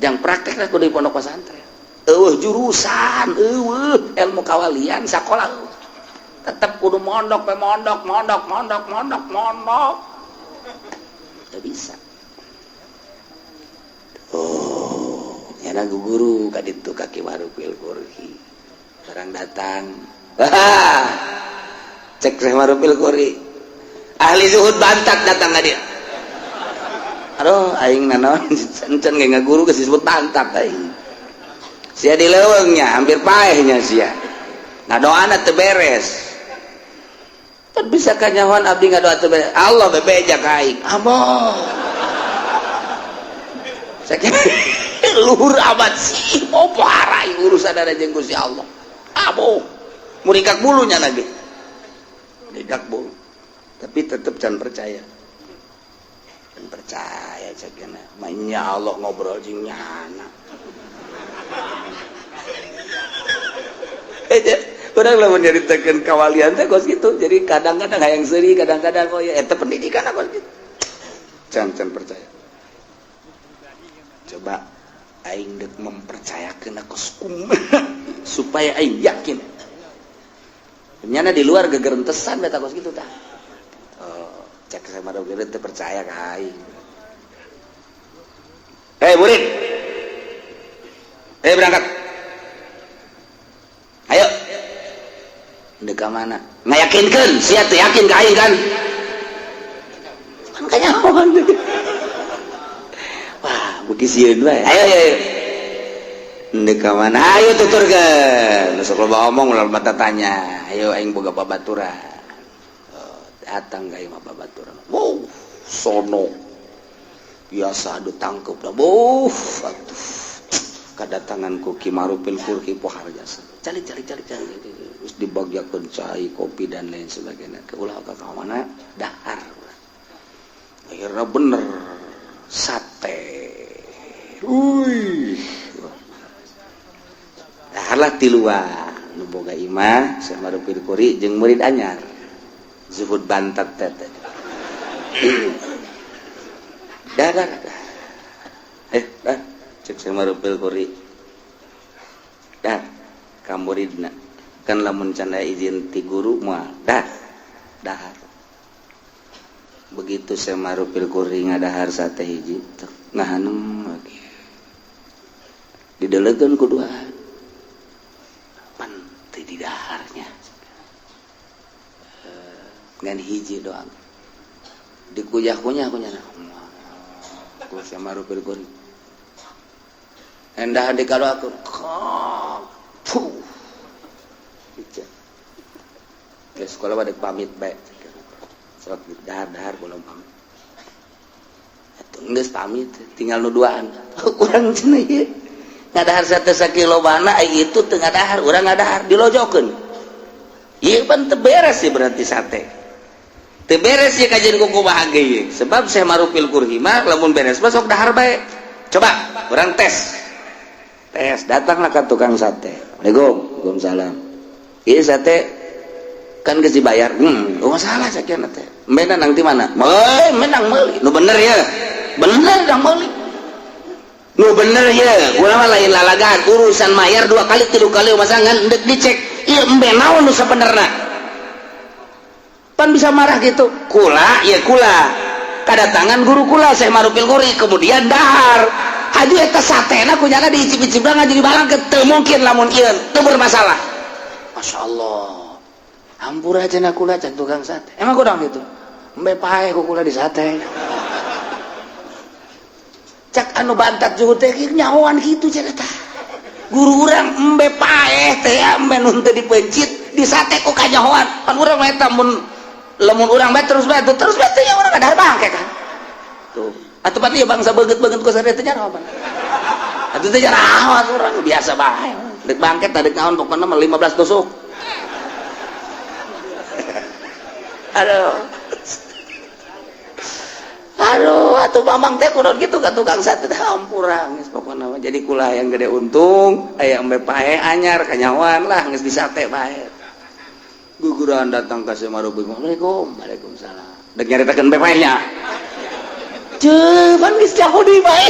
jangan praktek lah kudu di pondok pesantren. Eueuh jurusan, eueuh ilmu kawalian sekolah, tetap kudu mondok pe mondok mondok mondok mondok mondok. Tidak bisa. Oh nyana guru ka ditu ka Ki Ma'ruf Al Karkhi barang datang. Cek Syekh Ma'ruf Al Karkhi, ahli zuhud bantat datang ka dia. Aduh, aing nanaon encan ge ngaguru geus disebut bantat aing. Sia di leuweungnya hampir paehnya sia. Nah, doana teu beres. Kan bisa kanyahoan abdi ngadoa teu beres. Allah bebeja ka aing. Ambo. Sakieu luhur amat sih. Oh, parah urusan ada jeung Gusti Allah. Abo. Muringkak bulunya lagi. Muringkak bulu. Tapi tetep can percaya. Can percaya cekna. Manya Allah ngobrol jeung nyana. Urang lamun nyaritakeun kawalian teh kos kitu. Jadi kadang-kadang hayang seuri, kadang-kadang oh ya eta pendidikan kos kitu. Can can percaya. Coba aing deuk mempercayakeun kos kumaha supaya aing yakin. Nyana di luar gegerentesan beta kos kitu tah. Oh, cek sama dog teu percaya ka aing. Hei murid. Hei, berangkat. Ayo. Dek ka mana? Ngayakinkeun, sia teu yakin ka aing kan? Kan kanyahoan. Wah, beuki sieun wae. Ayo ayo ayo. Dek ka mana? Ayo tuturkeun. Sok loba omong, loba tanya. Ayo, aing boga babaturan. Oh, datang ka imah babaturan. Wow, sono. Biasa adu tangkep dah. Wow, atuh. Kedatangan ku Ki Ma'ruf Al Karkhi pohar jasa. Cari cari cari cari. Terus dibagiakeun cai, kopi, dan lain sebagainya. Ke ulah ka mana dahar. Akhirnya bener sate. Wih. Daharlah tiluan. Nu boga imah Syekh Ma'ruf Al Karkhi jeung murid anyar. Zuhud bantat teh. Dah dah dah. Eh, dah. Cek Syekh Ma'ruf Al Karkhi. Dah, ka muridna. Kan lamun can aya izin ti guru moal dah. Dahar. Begitu Syekh Ma'ruf Al Karkhi ngadahar sate hiji, ngahaneng lagi. Didelegeun ku duaan. Pan teu didaharnya. Ngan hiji doang. Dikuyah-kunyah kunyah. Ku Syekh Ma'ruf Al Karkhi. Endah di kalau aku puh. Ke sekolah pada pamit bae. Sok dahar dahar belum pamit. Atuh geus pamit, tinggal nu duaan. Urang cenah ieu. Ngadahar sate sakilo bana ai itu teu ngadahar, urang ngadahar dilojokeun. Ieu pan teu beres sih berarti sate. Teu beres ya kajian kuku bahagia, sebab Syekh Marufil Kurhi mah lamun beres mah sok dahar bae. Coba urang tes tes, datanglah ke tukang sate. "Assalamualaikum." "Waalaikumsalam." "Iya, sate kan geus dibayar." Oh, masalah sakieu teh. Menang nang di mana? Meunang meuli. Nu bener ya. Bener dang meuli. Nu bener ya. Ulah mah lain lalagan urusan mayar dua kali, tilu kali, masa ngan endek dicek. Ieu embe naon nu sabenerna? Pan bisa marah gitu. Kula ya kula. Kedatangan guru kula, Syekh Marufil Guri, kemudian dahar. Haju eta satena kunyana diicip-icip jadi barang teu mungkin lamun ieu teu bermasalah. Masya Allah. Hampura cenah kula, cek tukang sate. Emang kurang gitu. Embe paeh ku kula di sate. Cak anu bantat juga teh nyahoan gitu cenah tah. Guru urang embe paeh teh, embe nu teu dipencit di sate ku kanyahoan. Pan urang mah eta mun lamun urang bae terus bae teh ya urang ada bangke kan. Tuh. Atuh pan ieu bangsa beungeut-beungeut ku sare teh nyaho pan. Atuh teh nyaho urang biasa bae. Dek bangket dek naon, pokokna mah 15 tusuk. Aduh, aduh, atuh mamang teh kudu gitu ka tukang sate teh, hampura geus pokona mah. Jadi kula yang gede untung aya embe pae anyar kanyawan lah, geus di sate bae. Guguran datang ka Semarubi. "Assalamualaikum." "Waalaikumsalam." Dek nyaritakeun embe paehnya. Cuman geus jauh di bae.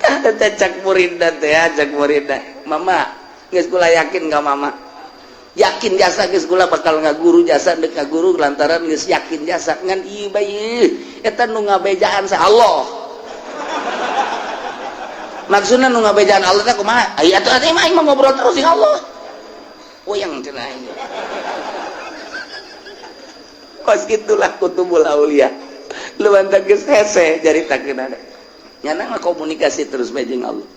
Tah, cak muridna teh, cak muridna, "Mama, geus kula yakin ka mama, yakin jasa geus kula bakal ngaguru jasa, dek ngaguru lantaran geus yakin jasa. Ngan ieu bae eta nu ngabejaan sa Allah." Maksudna nu ngabejaan Allah teh kumaha? Aya atuh atuh mah aing mah ngobrol terus jeung Allah. Uyang cenah aing. Kos gitulah kutubul aulia. Lu mantap geus hese caritakeun ada. Nyana mah komunikasi terus bae jeung Allah.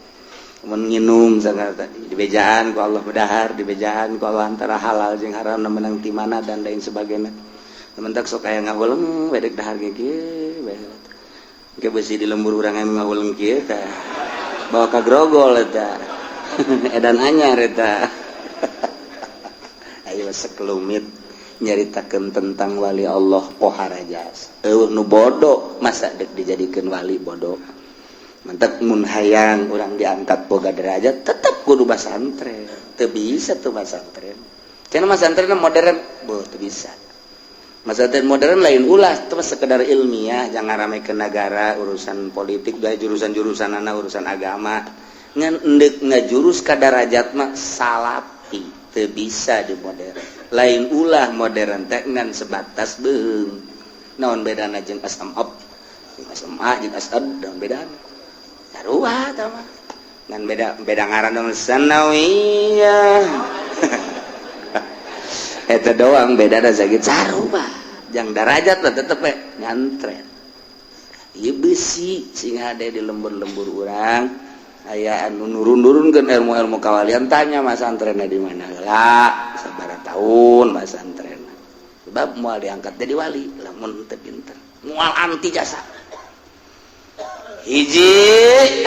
Mun nginum sagala tadi dibejaan ku Allah, bedahar dibejaan ku Allah antara halal jeung haram menang ti mana dan lain sebagainya. Mentak sok aya ngahuleng bedek dahar ge kieu bae. Ke besi di lembur urang anu ngahuleng kieu tah. Bawa ka grogol eta. Edan anyar eta. Ayo sekelumit nyaritakeun tentang wali Allah pohara jasa. Eueuh nu bodoh masa dek dijadikeun wali bodoh. Mantap, mun hayang urang diangkat boga derajat tetep kudu basantren. Teu bisa tuh basantren. Cenah masantren modern, boh, teu bisa. Masantren modern lain ulah, itu sekedar ilmiah, jangan rame ke negara, urusan politik, dah jurusan-jurusan anak urusan agama. Ngan endek ngajurus ka darajat mah salapi, teu bisa di modern. Lain ulah modern teh ngan sebatas beung. Naon bedana jeung SMA? Jeung SMA jeung SAD naon bedana? Sarua tah mah. Ngan beda beda ngaran dong, sanawiyah. Eta doang beda da sakit sarua. Jang darajat lah tetep we nyantren. Ieu besi sing hade di lembur-lembur urang aya anu nurun-nurunkeun ilmu-ilmu kawalian, tanya masantrenna di mana heula, sabaraha tahun masantrenna. Sebab moal diangkat jadi wali lamun teu pinter. Moal anti jasa. Hiji,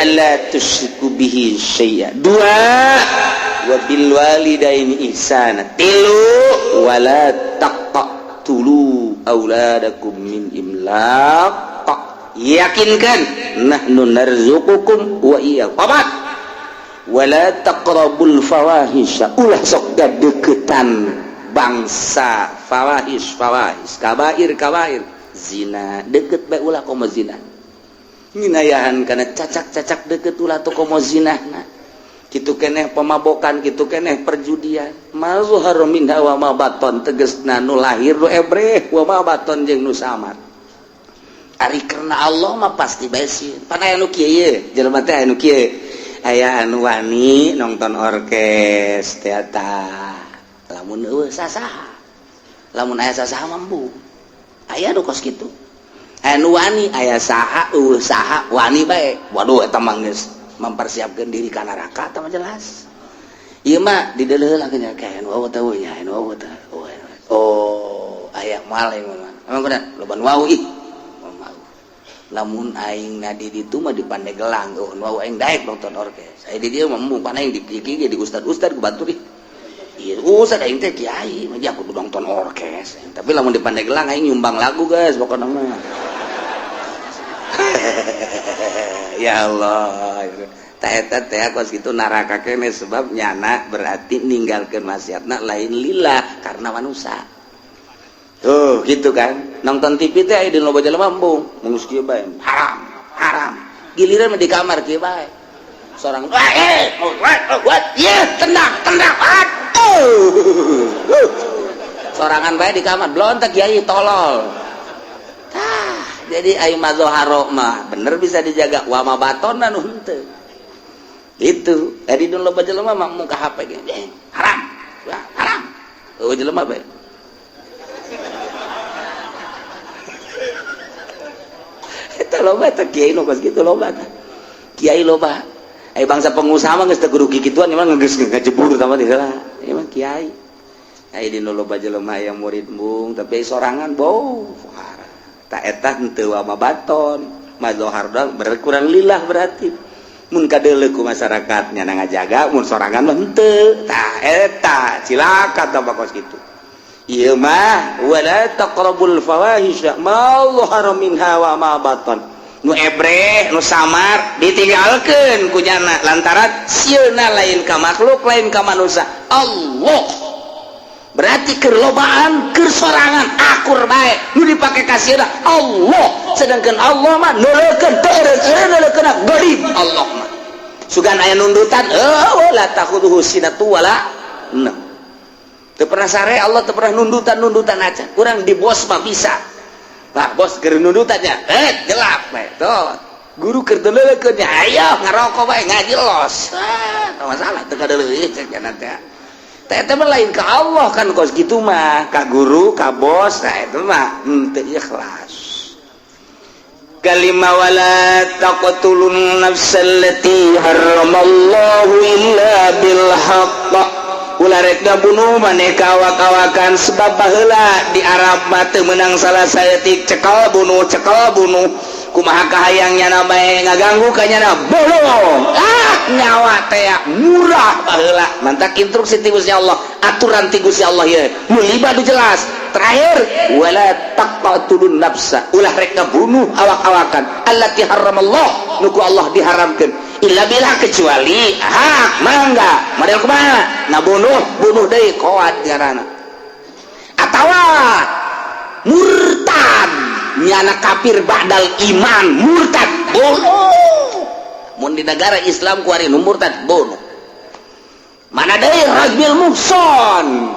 alla tusyriku bihi syai'a. Dua, wa bil walidaini ihsana. Tilu, wala taqtulu auladakum min imlaq. Yakinkan nahnu narzuqukum wa iyyakum. Opat, wala taqrabul fawahisha. Ulah sok deketan bangsa fawahish, fawahish, kabair, kabair, zina deket bae ulah, komo zina. Nginayahan karena cacak-cacak deket ulah tuh, komo zina. Nah, kitu keneh pemabokan, kitu keneh perjudian. Ma zahara minha wa ma baton, tegesna nu lahir nu ebreh, wa ma baton jeung nu samar. Ari karena Allah mah pasti bae sieun. Pan aya nu kieu ye, jelema teh aya nu kieu, aya anu wani nonton orkes teater lamun eueuh sasaha, lamun aya sasaha mambu. Aya nu kos kitu, aya nu wani aya saha, eueuh saha wani bae. Waduh, eta mah geus mempersiapkan diri ka neraka eta mah jelas. Ieu mah dideuleuh lah nya, kayak anu eueuh teh nya, anu eueuh teh. Oh, aya moal aing mah. Emang kuda loba nu wau ih. Lamun aing na di ditu mah di Pandeglang, oh nu aing daek nonton orkes. Aya di dieu mah embung, pan aing di kieu di ustad-ustad ku batur ih. Kiai, usah aing teh kiai, mah aku nonton orkes. Tapi lamun di Pandeglang aing nyumbang lagu guys, pokoknya mah. Ya Allah. Ta eta teh kos kitu neraka kene sebab nyana berarti ninggalkeun maksiatna lain lillah karena manusia. Tuh gitu kan. Nonton TV teh aya di loba jelema embung, mun kieu bae. Haram, haram. Giliran mah di kamar kieu bae. Seorang tenang tenang, aduh, sorangan bae di kamar blontek kiai tolol. Tah, jadi ayo mazoharo mah bener bisa dijaga, wa ma batona nu henteu. Itu tadi dulu loba jelema mah muka HP ge haram haram, eueuh jelema bae. Eta loba teh kiai nu kos kitu loba teh kiai loba. Bangsa pengusaha mah geus teu kudu kikituan, emang geus ngajebur sama di heula. Emang kiai. Ai di nu loba jelema aya murid embung, tapi sorangan bau. Ta eta henteu wa baton, mazohar doang berkurang lillah berarti. Mun kadeuleu ku masyarakat nya ngajaga, mun sorangan mah henteu. Tah eta cilaka tah kos kitu. Ieu mah wala taqrabul fawahisha ma dhahara minha wa ma batan. Nu ebreh nu samar ditinggalkeun ku nyana lantaran sieuna lain ka makhluk lain ka manusia Allah. Berarti keur lobaan keur sorangan akur bae nu dipake ka sieuna Allah, sedangkan Allah mah neuleukeun teu eureun gharib Allah mah. Sugan aya nundutan eueuh la takhudhu sinatu wala naum. Teu pernah sare Allah teu pernah nundutan-nundutan aja. Kurang di bos mah bisa. Pak bos keur nundutannya, gelap bae. Tuh, guru keur teu nya, ayo ngarokok bae ngaji los. Ah, teu masalah teu kadeuleuh cek nya teh. Teh eta mah lain ka Allah kan kos kitu mah, ka guru, ka bos, nah itu mah henteu ikhlas. Kalima wala taqtulun nafsal lati harramallahu illa bil haqq. Ulah rek ngabunuh maneh ka awak-awakan sebab baheula di Arab mah teu meunang salah saeutik cekal bunuh kumaha kahayang nyana bae ngaganggu ka nyana bunuh. Ah nyawa teh murah baheula mantak instruksi ti Gusti Allah, aturan ti Gusti Allah ieu nu lima nu jelas. Terakhir wala taqtulun nafsa, ulah rek ngabunuh awak-awakan allati harramallah nu ku Allah diharamkeun illa billah kecuali hak mangga model kumaha ngabunuh bunuh deui koat ngaranna atawa murtad nyana kafir ba'dal iman murtad bunuh. Mun di negara Islam kuari nu murtad bunuh. Mana deui rajbil muhson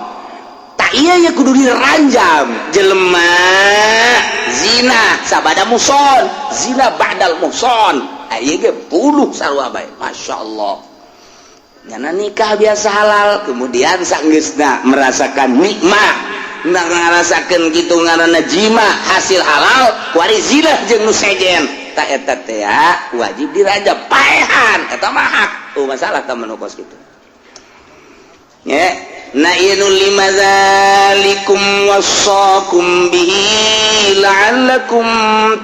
tak iya ya kudu diranjam jelema zina sabada muhson zina ba'dal muhson ieu ge bunuh sarua bae. Masya Allah nyana nikah biasa halal kemudian sanggeusna merasakan nikmat ngarasakeun kitu ngaranna jima hasil halal kuari zina jeung nu sejen ta eta teh wajib dirajam paehan eta mah hak. Oh masalah tah menu kos kitu nya. Na ieu lima zalikum wasaqum bihi la'allakum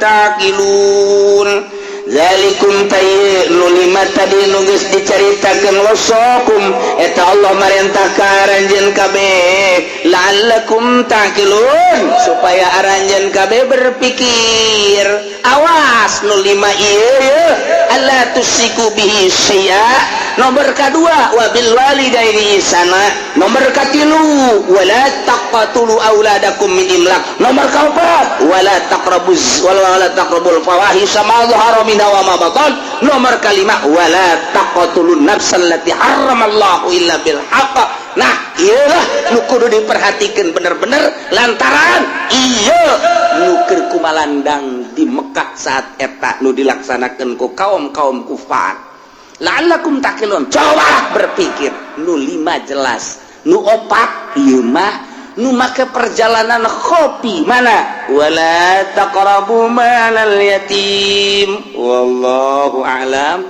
taqilun. Zalikum tayyu lima tadi nu geus dicaritakeun wasaqum eta Allah marentah ka aranjeun kabeh la'allakum taqilun supaya aranjeun kabeh berpikir. Awas nu lima ieu alla tusiku bihi syai'a. Nomor kedua wabil walidaini ihsana. Nomor katilu wala taqtulu auladakum min imlaq. Nomor keempat wala taqrabuz wala taqrabul fawahisha ma dhahara minha wa ma batan. Nomor kelima wala taqtulun nafsal lati harramallahu illa bil haqq. Nah, ieulah nu kudu diperhatikan bener-bener lantaran ieu nu keur kumalandang di Mekah saat eta nu dilaksanakeun ku kaum-kaum kufar. La'allakum taqilun. Cobalah berpikir. Nu lima jelas, nu opat ieu mah nu make perjalanan kopi mana wala taqrabu malal yatim. Wallahu a'lam.